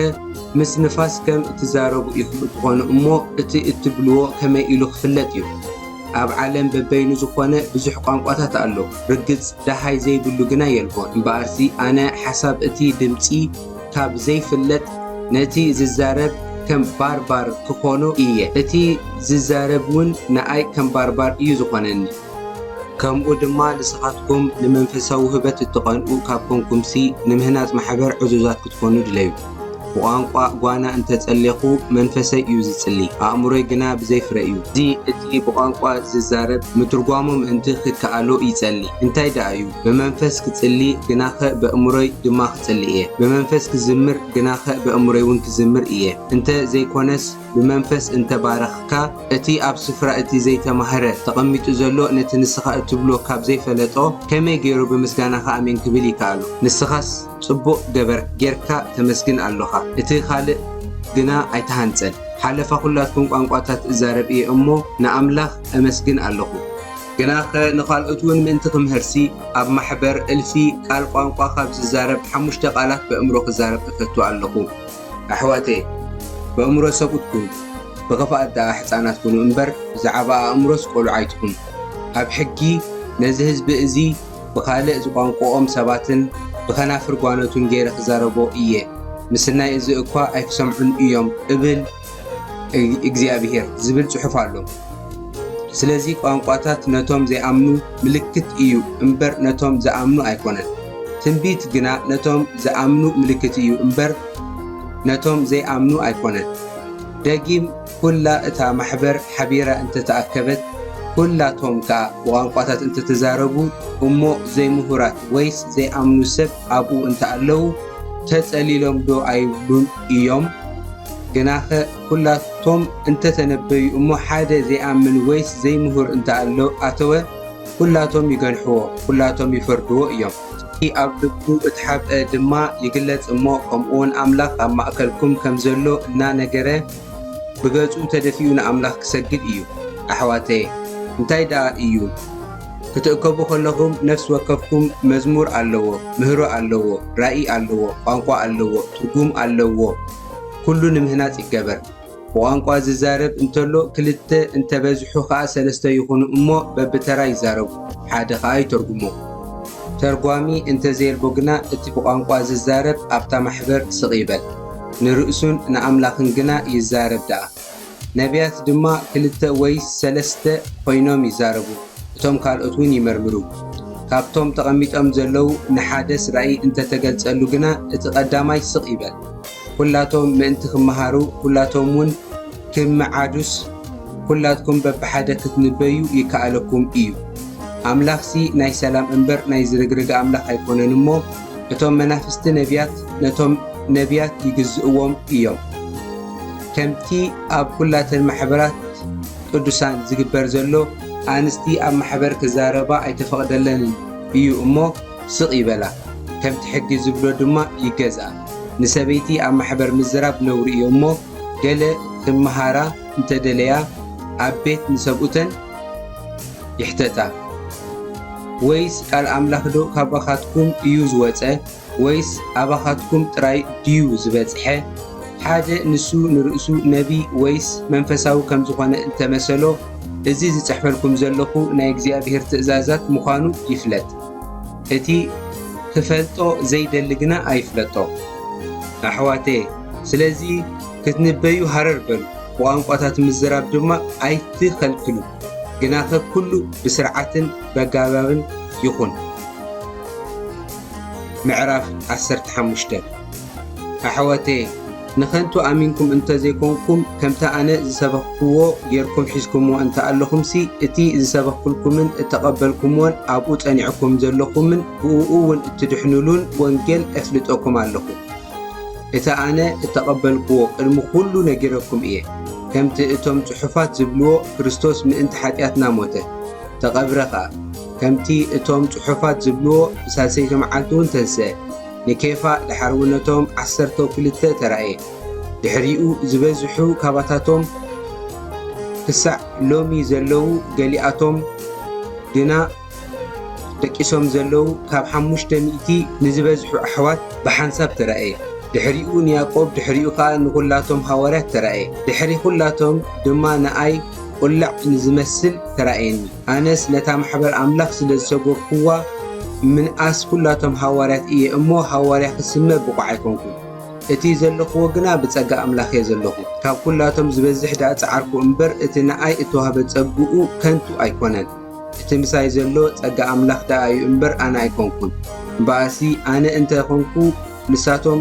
ምስ ንፋስ ከም እትዛረቡ ኢኹም እትኾኑ እሞ፣ እቲ እትብልዎ ከመይ ኢሉ ክፍለጥ እዩ? ኣብ ዓለም በበይኑ ዝኾነ ብዙሕ ቋንቋታት ኣሎ፣ ርግጽ ደሃይ ዘይብሉ ግና የልቦን። እምበኣርሲ ኣነ ሓሳብ እቲ ድምጺ ካብ ዘይፍለጥ ነቲ ዝዛረብ ከም ባርባር ክኾኖ እየ፣ እቲ ዝዛረብ እውን ንኣይ ከም ባርባር እዩ ዝኾነኒ። ከምኡ ድማ ንስኻትኩም ንመንፈሳዊ ውህበት እትቐንኡ ካብ ኮንኩምሲ፣ ንምህናጽ ማሕበር ዕዙዛት ክትኮኑ ድለዩ። ብቋንቋ ጓና እንተ ጸሌኹ፣ መንፈሰይ እዩ ዝጽሊ፣ ኣእምሮይ ግና ብዘይ ፍረ እዩ። እዚ እቲ ብቋንቋ ዝዛረብ ምትርጓሙ ምእንቲ ክከኣሎ ይጸሊ። እንታይ ደኣ እዩ? ብመንፈስ ክጽሊ፣ ግናኸ በእምሮይ ድማ ክጽሊ እየ። ብመንፈስ ክዝምር፣ ግናኸ በእምሮይ እውን ክዝምር እየ። እንተ ዘይኮነስ፣ ብመንፈስ እንተ ባረኽካ፣ እቲ ኣብ ስፍራ እቲ ዘይተማህረ ተቐሚጡ ዘሎ ነቲ ንስኻ እትብሎ ካብ ዘይፈለጦ፣ ከመይ ገይሩ ብምስጋናኻ ኣሜን ክብል ይከኣሎ? ንስኻስ ጽቡቕ ገበር ጌርካ ተመስግን ኣሎኻ። እቲ ካልእ ግና ኣይተሃንጸን። ሓለፋ ኹላትኩም ቋንቋታት እዛረብ እየ እሞ፣ ንኣምላኽ እመስግን ኣለኹ። ግናኸ ንኻልኦት እውን ምእንቲ ክምህርሲ፣ ኣብ ማሕበር እልፊ ቃል ቋንቋ ካብ ዝዛረብ ሓሙሽተ ቃላት በእምሮ ክዛረብ እፈቱ ኣለኹ። ኣሕዋተየ፣ በእምሮ ሰብኡት ኩኑ፣ ብኽፍኣት ደኣ ሕጻናት ኩኑ እምበር፣ ብዛዕባ ኣእምሮስ ቈልዑ ኣይትኹኑ። ኣብ ሕጊ፣ ነዚ ህዝቢ እዚ ብኻልእ ዝቋንቋኦም ሰባትን ብኸናፍር ጓኖትን ገይረ ክዛረቦ እየ፣ ምስናይ እዚ እኳ ኣይክሰምዑን እዮም እብል እግዚኣብሄር ዝብል ጽሑፍ ኣሎ። ስለዚ ቋንቋታት ነቶም ዘይኣምኑ ምልክት እዩ እምበር ነቶም ዝኣምኑ ኣይኮነን። ትንቢት ግና ነቶም ዝኣምኑ ምልክት እዩ እምበር ነቶም ዘይኣምኑ ኣይኮነን። ደጊም ኩላ እታ ማሕበር ሓቢራ እንተ ተኣከበት፣ ኩላቶም ከኣ ብቋንቋታት እንተ ተዛረቡ እሞ ዘይምሁራት ወይስ ዘይኣምኑ ሰብ ኣብኡ እንተ ኣለዉ፣ ተጸሊሎምዶ ኣይብሉን እዮም? ግናኸ ኩላቶም እንተ ተነበዩ እሞ፣ ሓደ ዘይኣምን ወይስ ዘይምሁር እንተ ኣሎ ኣተወ፣ ኩላቶም ይገንሕዎ፣ ኩላቶም ይፈርድዎ እዮም። እቲ ኣብ ልቡ እተሓብአ ድማ ይግለጽ እሞ፣ ከምኡውን ኣምላኽ ኣብ ማእከልኩም ከም ዘሎ እናነገረ፣ ብገጹ ተደፊኡ ንኣምላኽ ክሰግድ እዩ። ኣሕዋተየ፣ እንታይ ደኣ እዩ? ክትእከቡ ከለኹም ነፍሲ ወከፍኩም መዝሙር ኣለዎ፣ ምህሮ ኣለዎ፣ ራእይ ኣለዎ፣ ቋንቋ ኣለዎ፣ ትርጉም ኣለዎ። ኩሉ ንምህናጽ ይገበር። ብቋንቋ ዝዛረብ እንተሎ ክልተ፣ እንተ በዝሑ ኸኣ ሰለስተ ይኹኑ እሞ በብተራ ይዛረቡ፣ ሓደ ኸኣ ይተርጉሞ። ተርጓሚ እንተ ዘየልቦ ግና እቲ ብቋንቋ ዝዛረብ ኣብታ ማሕበር ስቕ ይበል፣ ንርእሱን ንኣምላኽን ግና ይዛረብ ደኣ። ነቢያት ድማ ክልተ ወይ ሰለስተ ኾይኖም ይዛረቡ፣ እቶም ካልኦት እውን ይመርምሩ። ካብቶም ተቐሚጦም ዘለዉ ንሓደስ ራእይ እንተ ተገልጸሉ ግና እቲ ቀዳማይ ስቕ ይበል። ኩላቶም ምእንቲ ክመሃሩ፣ ኩላቶም እውን ክመዓዱስ፣ ኩላትኩም በብሓደ ክትንበዩ ይከኣለኩም እዩ። ኣምላኽሲ ናይ ሰላም እምበር ናይ ዝርግርግ ኣምላኽ ኣይኮነን እሞ፣ እቶም መናፍስቲ ነቢያት ነቶም ነቢያት ይግዝእዎም እዮም። ከምቲ ኣብ ኩላተን ማሕበራት ቅዱሳን ዝግበር ዘሎ፣ ኣንስቲ ኣብ ማሕበር ክዛረባ ኣይተፈቕደለንን እዩ እሞ፣ ስቕ ይበላ። ከምቲ ሕጊ ዝብሎ ድማ ይገዝኣ። ንሰበይቲ ኣብ ማሕበር ምዝራብ ነውሪ እዩ እሞ፣ ገለ ክመሃራ እንተ ደለያ፣ ኣብ ቤት ንሰብኡተን ይሕተታ። ወይስ ቃል ኣምላኽዶ ካባኻትኩም እዩ ዝወጸ? ወይስ ኣባኻትኩም ጥራይ ድዩ ዝበጽሐ? ሓደ ንሱ ንርእሱ ነቢ ወይስ መንፈሳዊ ከም ዝኾነ እንተመሰሎ፣ እዚ ዝጽሕፈልኩም ዘለኹ ናይ እግዚኣብሔር ትእዛዛት ምዃኑ ይፍለጥ። እቲ ክፈልጦ ዘይደሊ ግና ኣይፍለጦ። ኣሕዋተየ፣ ስለዚ ክትንበዩ ሃረር በሉ፣ ብቋንቋታት ምዝራብ ድማ ኣይትኸልክሉ። ግናኸ ኩሉ ብስርዓትን በጋባብን ይኹን። ምዕራፍ ዓሰርተ ሓሙሽተ። ኣሕዋተየ፣ ንኸንቱ ኣሚንኩም እንተ ዘይኮንኩም፣ ከምቲ ኣነ ዝሰበኽክዎ ጌርኩም ሒዝኩምዎ እንተ ኣለኹምሲ፣ እቲ ዝሰበኽኩልኩምን እተቐበልኩምዎን ኣብኡ ጸኒዕኩም ዘለኹምን ብእኡ እውን እትድሕኑሉን ወንጌል እፍልጠኩም ኣለኹ። እቲ ኣነ እተቐበልክዎ ቅድሚ ኩሉ ነጊረኩም እየ። ከምቲ እቶም ጽሑፋት ዝብልዎ፣ ክርስቶስ ምእንቲ ሓጢኣትና ሞተ፣ ተቐብረ ኸኣ። ከምቲ እቶም ጽሑፋት ዝብልዎ፣ ብሳልሰይቲ መዓልቲ እውን ተንስአ። ንኬፋ፣ ድሓር እውን ነቶም ዓሰርተው ክልተ ተራእየ። ድሕሪኡ ዝበዝሑ ካባታቶም ክሳዕ ሎሚ ዘለዉ፣ ገሊኣቶም ግና ደቂሶም ዘለዉ ካብ ሓሙሽተ ሚእቲ ንዝበዝሑ ኣሕዋት ብሓንሳብ ተራእየ። ድሕሪኡ ንያዕቆብ፣ ድሕሪኡ ኸኣ ንኹላቶም ሃዋርያት ተራእየ። ድሕሪ ኹላቶም ድማ ንኣይ ቁላዕ ንዝመስል ተራእየኒ። ኣነስ ነታ ማሕበር ኣምላኽ ስለ ዝሰጎግኩዋ፣ ምንኣስ ኩላቶም ሃዋርያት እየ እሞ፣ ሃዋርያ ክስመ ብቑዕ ኣይኮንኩን። እቲ ዘለኽዎ ግና ብጸጋ ኣምላኽ እየ ዘለኹ። ካብ ኩላቶም ዝበዝሕ ደኣ ጸዓርኩ እምበር፣ እቲ ንኣይ እተዋህበ ጸግኡ ከንቱ ኣይኮነን። እቲ ምሳይ ዘሎ ጸጋ ኣምላኽ ደኣ እዩ እምበር፣ ኣነ ኣይኮንኩን። እምበኣሲ፣ ኣነ እንተ ኾንኩ፣ ንሳቶም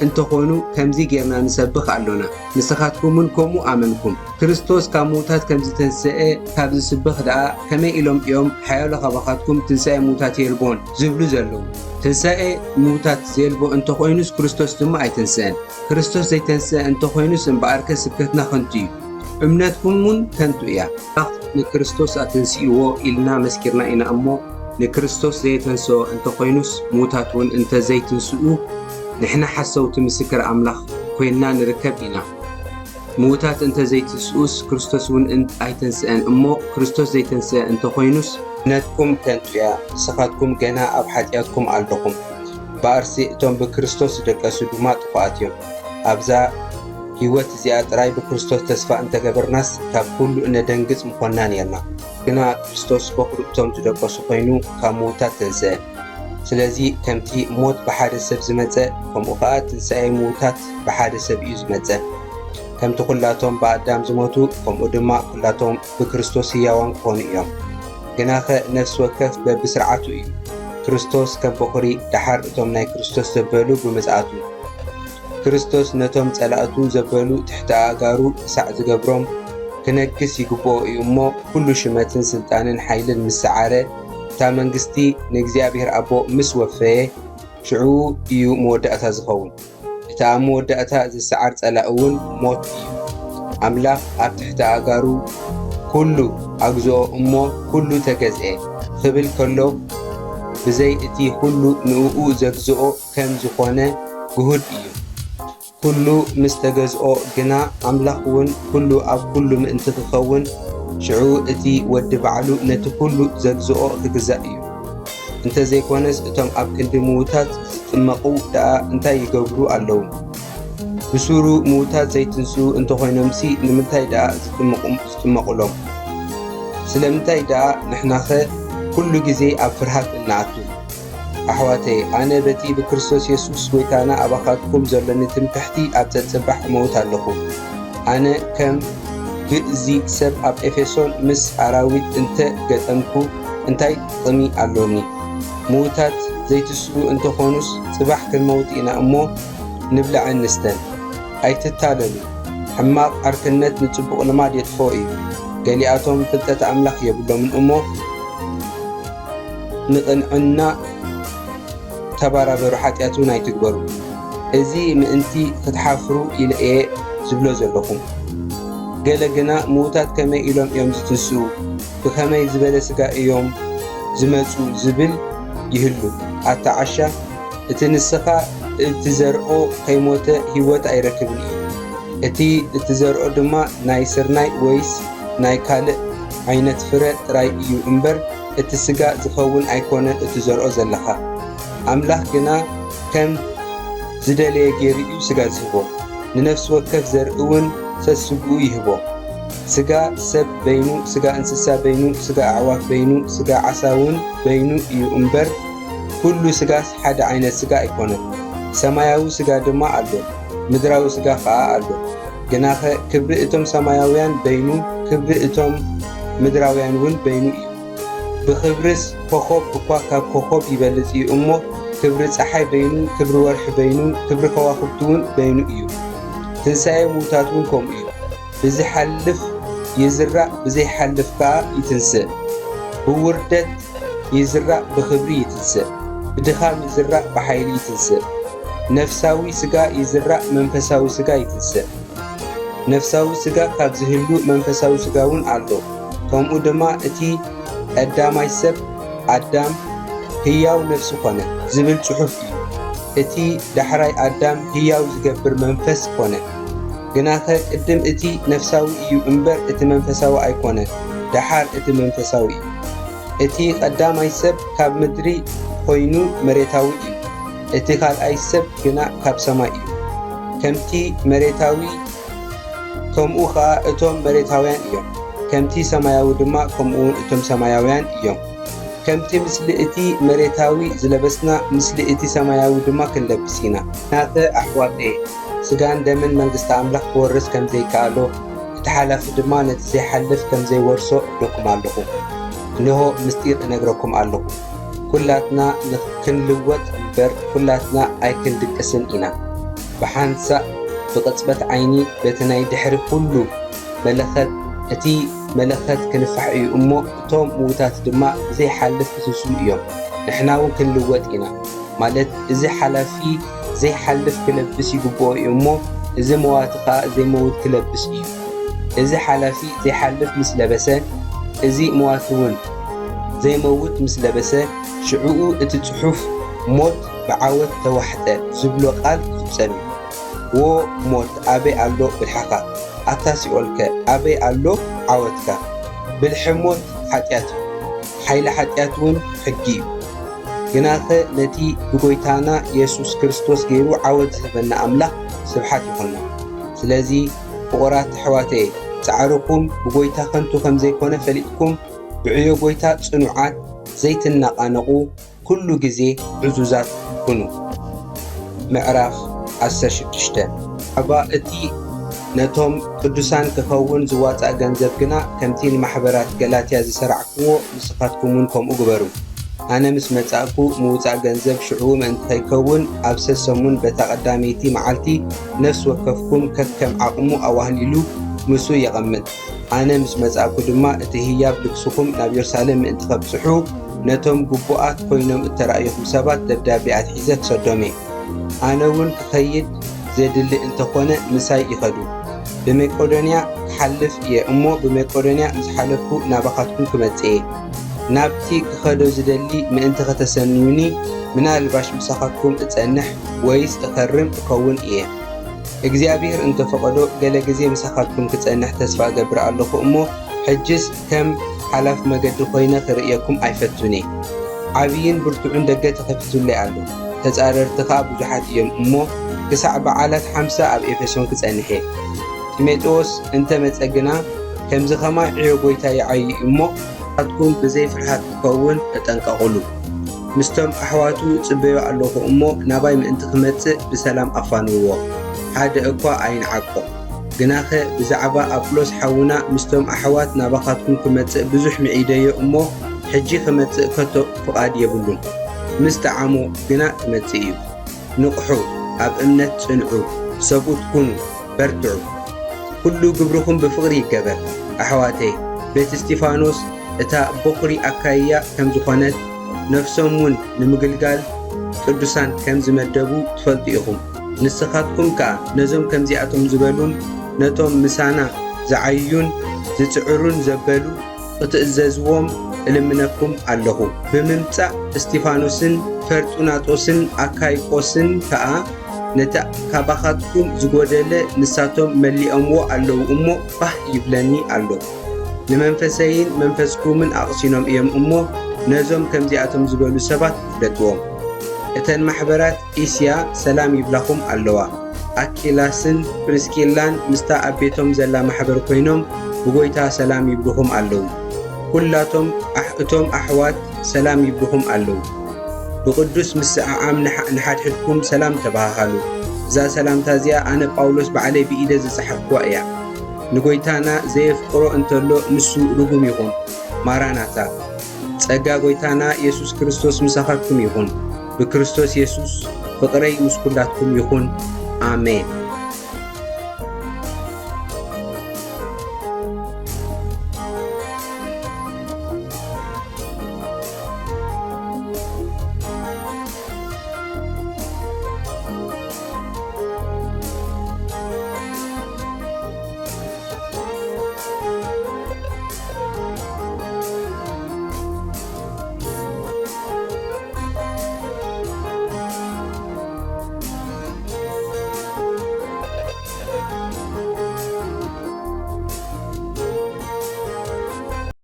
እንተኾኑ፣ ከምዚ ጌርና ንሰብኽ ኣሎና። ንስኻትኩም እውን ከምኡ ኣመንኩም። ክርስቶስ ካብ ምዉታት ከም ዝተንስአ ካብ ዝስበኽ ደኣ፣ ከመይ ኢሎም እዮም ሓያሎ ካባኻትኩም ትንሳኤ ምዉታት የልቦን ዝብሉ ዘለዉ? ትንሳኤ ምዉታት ዘየልቦ እንተኾይኑስ፣ ክርስቶስ ድማ ኣይተንስአን። ክርስቶስ ዘይተንስአ እንተኾይኑስ፣ እምበኣርከ ስብከትና ከንቱ እዩ፣ እምነትኩም እውን ከንቱ እያ። ኣምላኽ ንክርስቶስ ኣተንሲእዎ ኢልና መስኪርና ኢና እሞ፣ ንክርስቶስ ዘየተንስኦ እንተኾይኑስ፣ ምዉታት እውን እንተ ዘይትንስኡ፣ ንሕና ሓሰውቲ ምስክር ኣምላኽ ኮይንና ንርከብ ኢና። ምዉታት እንተ ዘይትንስኡስ፣ ክርስቶስ እውን እን-፣ ኣይተንስአን እሞ፣ ክርስቶስ ዘይተንስአ እንተኾይኑስ፣ እምነትኩም ከንቱ እያ፣ ንስኻትኩም ገና ኣብ ሓጢኣትኩም ኣለኹም። በኣርሲ እቶም ብክርስቶስ ዝደቀሱ ድማ ጥፉኣት እዮም። ኣብዛ ህይወት እዚኣ ጥራይ ብክርስቶስ ተስፋ እንተገበርናስ፣ ካብ ኩሉ እነደንግጽ ምኾንና ኔርና። ግና ክርስቶስ በኹሪ እቶም ዝደቀሱ ኮይኑ፣ ካብ ምዉታት ተንስአ። ስለዚ ከምቲ ሞት ብሓደ ሰብ ዝመጸ፣ ከምኡ ኸኣ ትንሳኤ ምዉታት ብሓደ ሰብ እዩ ዝመጸ። ከምቲ ኹላቶም ብኣዳም ዝሞቱ፣ ከምኡ ድማ ኹላቶም ብክርስቶስ ህያዋን ክኾኑ እዮም። ግናኸ ነፍሲ ወከፍ በብስርዓቱ እዩ። ክርስቶስ ከም በኹሪ፣ ደሓር እቶም ናይ ክርስቶስ ዘበሉ ብምጽኣቱ። ክርስቶስ ነቶም ጸላእቱ ዘበሉ ትሕቲ ኣእጋሩ ክሳዕ ዝገብሮም ክነግስ ይግብኦ እዩ እሞ፣ ኩሉ ሽመትን ስልጣንን ሓይልን ምስ ሰዓረ፣ እታ መንግስቲ ንእግዚኣብሔር ኣቦ ምስ ወፈየ፣ ሽዑ እዩ መወዳእታ ዝኸውን። እቲ ኣብ መወዳእታ ዝሰዓር ጸላኢ እውን ሞት እዩ። ኣምላኽ ኣብ ትሕቲ ኣእጋሩ ኩሉ ኣግዝኦ እሞ ኩሉ ተገዝኤ ክብል ከሎ፣ ብዘይ እቲ ኩሉ ንእኡ ዘግዝኦ ከም ዝኾነ ግሁድ እዩ። ኩሉ ምስ ተገዝኦ ግና፣ ኣምላኽ እውን ኩሉ ኣብ ኩሉ ምእንቲ ክኸውን፣ ሽዑ እቲ ወዲ ባዕሉ ነቲ ኩሉ ዘግዝኦ ክግዛእ እዩ። እንተ ዘይኮነስ፣ እቶም ኣብ ክንዲ ምዉታት ዝጥመቑ ደኣ እንታይ ይገብሩ ኣለዉ? ብሱሩ ምዉታት ዘይትንስኡ እንተኾይኖምሲ፣ ንምንታይ ደኣ ዝጥምቑ-፣ ዝጥመቑሎም? ስለምንታይ ደኣ ንሕናኸ ኩሉ ግዜ ኣብ ፍርሃት እንኣቱ? ኣሕዋተይ፣ ኣነ በቲ ብክርስቶስ የሱስ ጐይታና ኣባኻትኩም ዘሎኒ ትምክሕቲ ኣብ ጸጽባሕ እመውት ኣለኹ። ኣነ ከም ግእዚ ሰብ ኣብ ኤፌሶን ምስ ኣራዊት እንተ ገጠምኩ እንታይ ጥቕሚ ኣሎኒ? ምዉታት ዘይትስኡ እንተ ኾኑስ፣ ጽባሕ ክንመውት ኢና እሞ፣ ንብላዕን ንስተን። ኣይትታለሉ። ሕማቕ ዓርክነት ንጽቡቕ ልማድ የጥፍኦ እዩ። ገሊኣቶም ፍልጠት ኣምላኽ የብሎምን እሞ፣ ንቕንዕና ተባራበሩ፣ ሓጢኣት እውን ኣይትግበሩ። እዚ ምእንቲ ክትሓፍሩ ኢለ እየ ዝብሎ ዘለኹ። ገለ ግና፣ ምዉታት ከመይ ኢሎም እዮም ዝትንስኡ? ብኸመይ ዝበለ ስጋ እዮም ዝመጹ? ዝብል ይህሉ። ኣታ ዓሻ፣ እቲ ንስኻ እትዘርኦ ከይሞተ ህይወት ኣይረክብን እዩ። እቲ እትዘርኦ ድማ ናይ ስርናይ ወይስ ናይ ካልእ ዓይነት ፍረ ጥራይ እዩ እምበር፣ እቲ ስጋ ዝኸውን ኣይኮነን እትዘርኦ ዘለኻ። ኣምላኽ ግና ከም ዝደለየ ገይሩ እዩ ስጋ ዝህቦ። ንነፍሲ ወከፍ ዘርኢ እውን ሰስግኡ ይህቦ። ስጋ ሰብ በይኑ፣ ስጋ እንስሳ በይኑ፣ ስጋ ኣዕዋፍ በይኑ፣ ስጋ ዓሳ እውን በይኑ እዩ እምበር፣ ኩሉ ስጋስ ሓደ ዓይነት ስጋ ኣይኮነን። ሰማያዊ ስጋ ድማ ኣሎ፣ ምድራዊ ስጋ ኸኣ ኣሎ። ግናኸ ክብሪ እቶም ሰማያውያን በይኑ፣ ክብሪ እቶም ምድራውያን እውን በይኑ እዩ። ብኽብርስ ኮኾብ እኳ ካብ ኮኾብ ይበልጽ እዩ እሞ፣ ክብሪ ጸሓይ በይኑ፣ ክብሪ ወርሒ በይኑ፣ ክብሪ ከዋኽብቲ እውን በይኑ እዩ። ትንሳኤ ምዉታት እውን ከምኡ እዩ። ብዝሓልፍ ይዝራእ፣ ብዘይሓልፍ ከኣ ይትንስእ። ብውርደት ይዝራእ፣ ብኽብሪ ይትንስእ። ብድኻም ይዝራእ፣ ብሓይሊ ይትንስእ። ነፍሳዊ ስጋ ይዝራእ፣ መንፈሳዊ ስጋ ይትንስእ። ነፍሳዊ ስጋ ካብ ዝህሉ መንፈሳዊ ስጋ እውን ኣሎ። ከምኡ ድማ እቲ ቀዳማይ ሰብ ኣዳም ህያው ነፍሲ ኮነ ዝብል ጽሑፍ እዩ። እቲ ዳሕራይ ኣዳም ህያው ዝገብር መንፈስ ኮነ። ግናኸ ቅድም እቲ ነፍሳዊ እዩ እምበር እቲ መንፈሳዊ ኣይኮነን፣ ደሓር እቲ መንፈሳዊ እዩ። እቲ ቀዳማይ ሰብ ካብ ምድሪ ኮይኑ መሬታዊ እዩ፣ እቲ ካልኣይ ሰብ ግና ካብ ሰማይ እዩ። ከምቲ መሬታዊ ከምኡ ኸኣ እቶም መሬታውያን እዮም፣ ከምቲ ሰማያዊ ድማ ከምኡ እውን እቶም ሰማያውያን እዮም። ከምቲ ምስሊ እቲ መሬታዊ ዝለበስና፣ ምስሊ እቲ ሰማያዊ ድማ ክንለብስ ኢና። ናተ ኣሕዋተየ፣ ስጋን ደምን መንግስቲ ኣምላኽ ክወርስ ከም ዘይከኣሎ፣ እቲ ሓላፊ ድማ ነቲ ዘይሓልፍ ከም ዘይወርሶ እብለኩም ኣለኹ። እንሆ፣ ምስጢር እነግረኩም ኣለኹ። ኩላትና ክንልወጥ እምበር፣ ኩላትና ኣይክንድቅስን ኢና። ብሓንሳእ ብቕጽበት ዓይኒ በቲ ናይ ድሕሪ ኩሉ መለኸት፣ እቲ መለኸት ክንፋሕ እዩ እሞ፣ እቶም ምዉታት ድማ ብዘይሓልፍ ክትንስኡ እዮም። ንሕና እውን ክንልወጥ ኢና። ማለት፣ እዚ ሓላፊ ዘይሓልፍ ክለብስ ይግብኦ እዩ እሞ፣ እዚ መዋቲ ኸኣ ዘይመውት ክለብስ እዩ። እዚ ሓላፊ ዘይሓልፍ ምስ ለበሰ፣ እዚ መዋቲ እውን ዘይመውት ምስ ለበሰ፣ ሽዕኡ እቲ ጽሑፍ፣ "ሞት ብዓወት ተዋሕጠ" ዝብሎ ቃል ክፍጸም እዩ። ዎ ሞት፣ ኣበይ ኣሎ ብልሕኻ? ኣታ ሲኦልከ፣ ኣበይ ኣሎ ዓወትካ? ብልሒ ሞት ሓጢኣት እዩ፣ ሓይሊ ሓጢኣት እውን ሕጊ እዩ። ግናኸ ነቲ ብጎይታና የሱስ ክርስቶስ ገይሩ ዓወት ዝህበና ኣምላኽ ስብሓት ይኹኖ። ስለዚ ፍቑራት ኣሕዋተየ፣ ጻዕርኹም ብጎይታ ከንቱ ከም ዘይኮነ ፈሊጥኩም፣ ብዕዮ ጎይታ ጽኑዓት፣ ዘይትነቓነቑ፣ ኩሉ ግዜ ዕዙዛት ኩኑ። ምዕራፍ ዓሰርተ ሽዱሽተ። ኣባ እቲ ነቶም ቅዱሳን ክኸውን ዝዋጻእ ገንዘብ ግና፣ ከምቲ ንማሕበራት ገላትያ ዝሰራዕክዎ፣ ንስኻትኩም እውን ከምኡ ግበሩ። ኣነ ምስ መጻእኩ፣ ምውጻእ ገንዘብ ሽዑ ምእንቲ ኸይከውን፣ ኣብ ሰሰሙን በታ ቀዳመይቲ መዓልቲ ነፍሲ ወከፍኩም ከከም ዓቕሙ ኣዋህሊሉ ምስኡ የቐምጥ። ኣነ ምስ መጻእኩ ድማ፣ እቲ ህያብ ልግስኹም ናብ የሩሳሌም ምእንቲ ኸብጽሑ፣ ነቶም ግቡኣት ኮይኖም እተራእዩኹም ሰባት ደብዳቤ ኣትሒዘ ክሰዶም እየ። ኣነ እውን ክኸይድ ዜድሊ እንተ ኾነ፣ ምሳይ ይኸዱ። ብመቄዶንያ ክሓልፍ እየ እሞ፣ ብመቄዶንያ ምስ ሓለፍኩ ናባኻትኩም ክመጽእ እየ። ናብቲ ክኸዶ ዝደሊ ምእንቲ ኸተሰንዩኒ፣ ምናልባሽ ምሳኻትኩም እጸንሕ ወይስ እኸርም እኸውን እየ። እግዚኣብሄር እንተ ፈቐዶ፣ ገለ ግዜ ምሳኻትኩም ክጸንሕ ተስፋ እገብር ኣለኹ እሞ፣ ሕጅስ ከም ሓላፍ መገዲ ኾይነ ክርእየኩም ኣይፈቱን እየ። ዓብይን ብርቱዕን ደገ ተኸፊቱለይ ኣሎ፣ ተጻረርቲ ኸኣ ብዙሓት እዮም እሞ፣ ክሳዕ በዓላት ሓምሳ ኣብ ኤፌሶን ክጸንሕ እየ። ጢሞቴዎስ እንተ መጸ ግና፣ ከምዚ ኸማይ ዕዮ ጐይታ ይዓዪ እሞ፣ ንስኻትኩም ብዘይ ፍርሃት ክኸውን ተጠንቀቑሉ። ምስቶም ኣሕዋቱ እጽበዮ ኣለኹ እሞ፣ ናባይ ምእንቲ ክመጽእ ብሰላም ኣፋንውዎ። ሓደ እኳ ኣይንዓቆ። ግናኸ ብዛዕባ ኣጵሎስ ሓውና ምስቶም ኣሕዋት ናባኻትኩም ክመጽእ ብዙሕ ምዒደዮ እሞ፣ ሕጂ ክመጽእ ከቶ ፍቓድ የብሉን። ምስ ጠዓሞ ግና ክመጽእ እዩ። ንቕሑ፣ ኣብ እምነት ጽንዑ፣ ሰብኡት ኩኑ፣ በርትዑ። ኩሉ ግብርኹም ብፍቕሪ ይገበር። ኣሕዋተይ፣ ቤት እስጢፋኖስ እታ ቦኽሪ ኣካይያ ከም ዝኾነት፣ ነፍሶም እውን ንምግልጋል ቅዱሳን ከም ዝመደቡ ትፈልጡ ኢኹም። ንስኻትኩም ከኣ ነዞም ከምዚኣቶም ዝበሉን ነቶም ምሳና ዝዓዩን ዝጽዕሩን ዘበሉ ክትእዘዝዎም እልምነኩም ኣለኹ። ብምምጻእ እስጢፋኖስን ፈርጡናጦስን ኣካይቆስን ከኣ ነቲ ካባኻትኩም ዝጎደለ ንሳቶም መሊኦምዎ ኣለዉ እሞ፣ ባህ ይብለኒ ኣሎ። ንመንፈሰይን መንፈስኩምን ኣቕሲኖም እዮም እሞ፣ ነዞም ከምዚኣቶም ዝበሉ ሰባት ፍለጥዎም። እተን ማሕበራት እስያ ሰላም ይብላኹም ኣለዋ። ኣኪላስን ፕሪስኪላን ምስታ ኣብ ቤቶም ዘላ ማሕበር ኮይኖም ብጎይታ ሰላም ይብሉኹም ኣለዉ። ኩላቶም ኣሕ-፣ እቶም ኣሕዋት ሰላም ይብሉኹም ኣለዉ። ብቕዱስ ምስዕዓም ንሓ-፣ ንሓድሕድኩም ሰላም ተበሃሃሉ። እዛ ሰላምታ እዚኣ ኣነ ጳውሎስ ባዕለይ ብኢደ ዝጸሓፍኩዋ እያ። ንጎይታና ዘየፍቅሮ እንተሎ ንሱ ርጉም ይኹን። ማራናታ። ጸጋ ጎይታና የሱስ ክርስቶስ ምሳኻትኩም ይኹን። ብክርስቶስ የሱስ ፍቕረይ ምስ ኩላትኩም ይኹን። ኣሜን።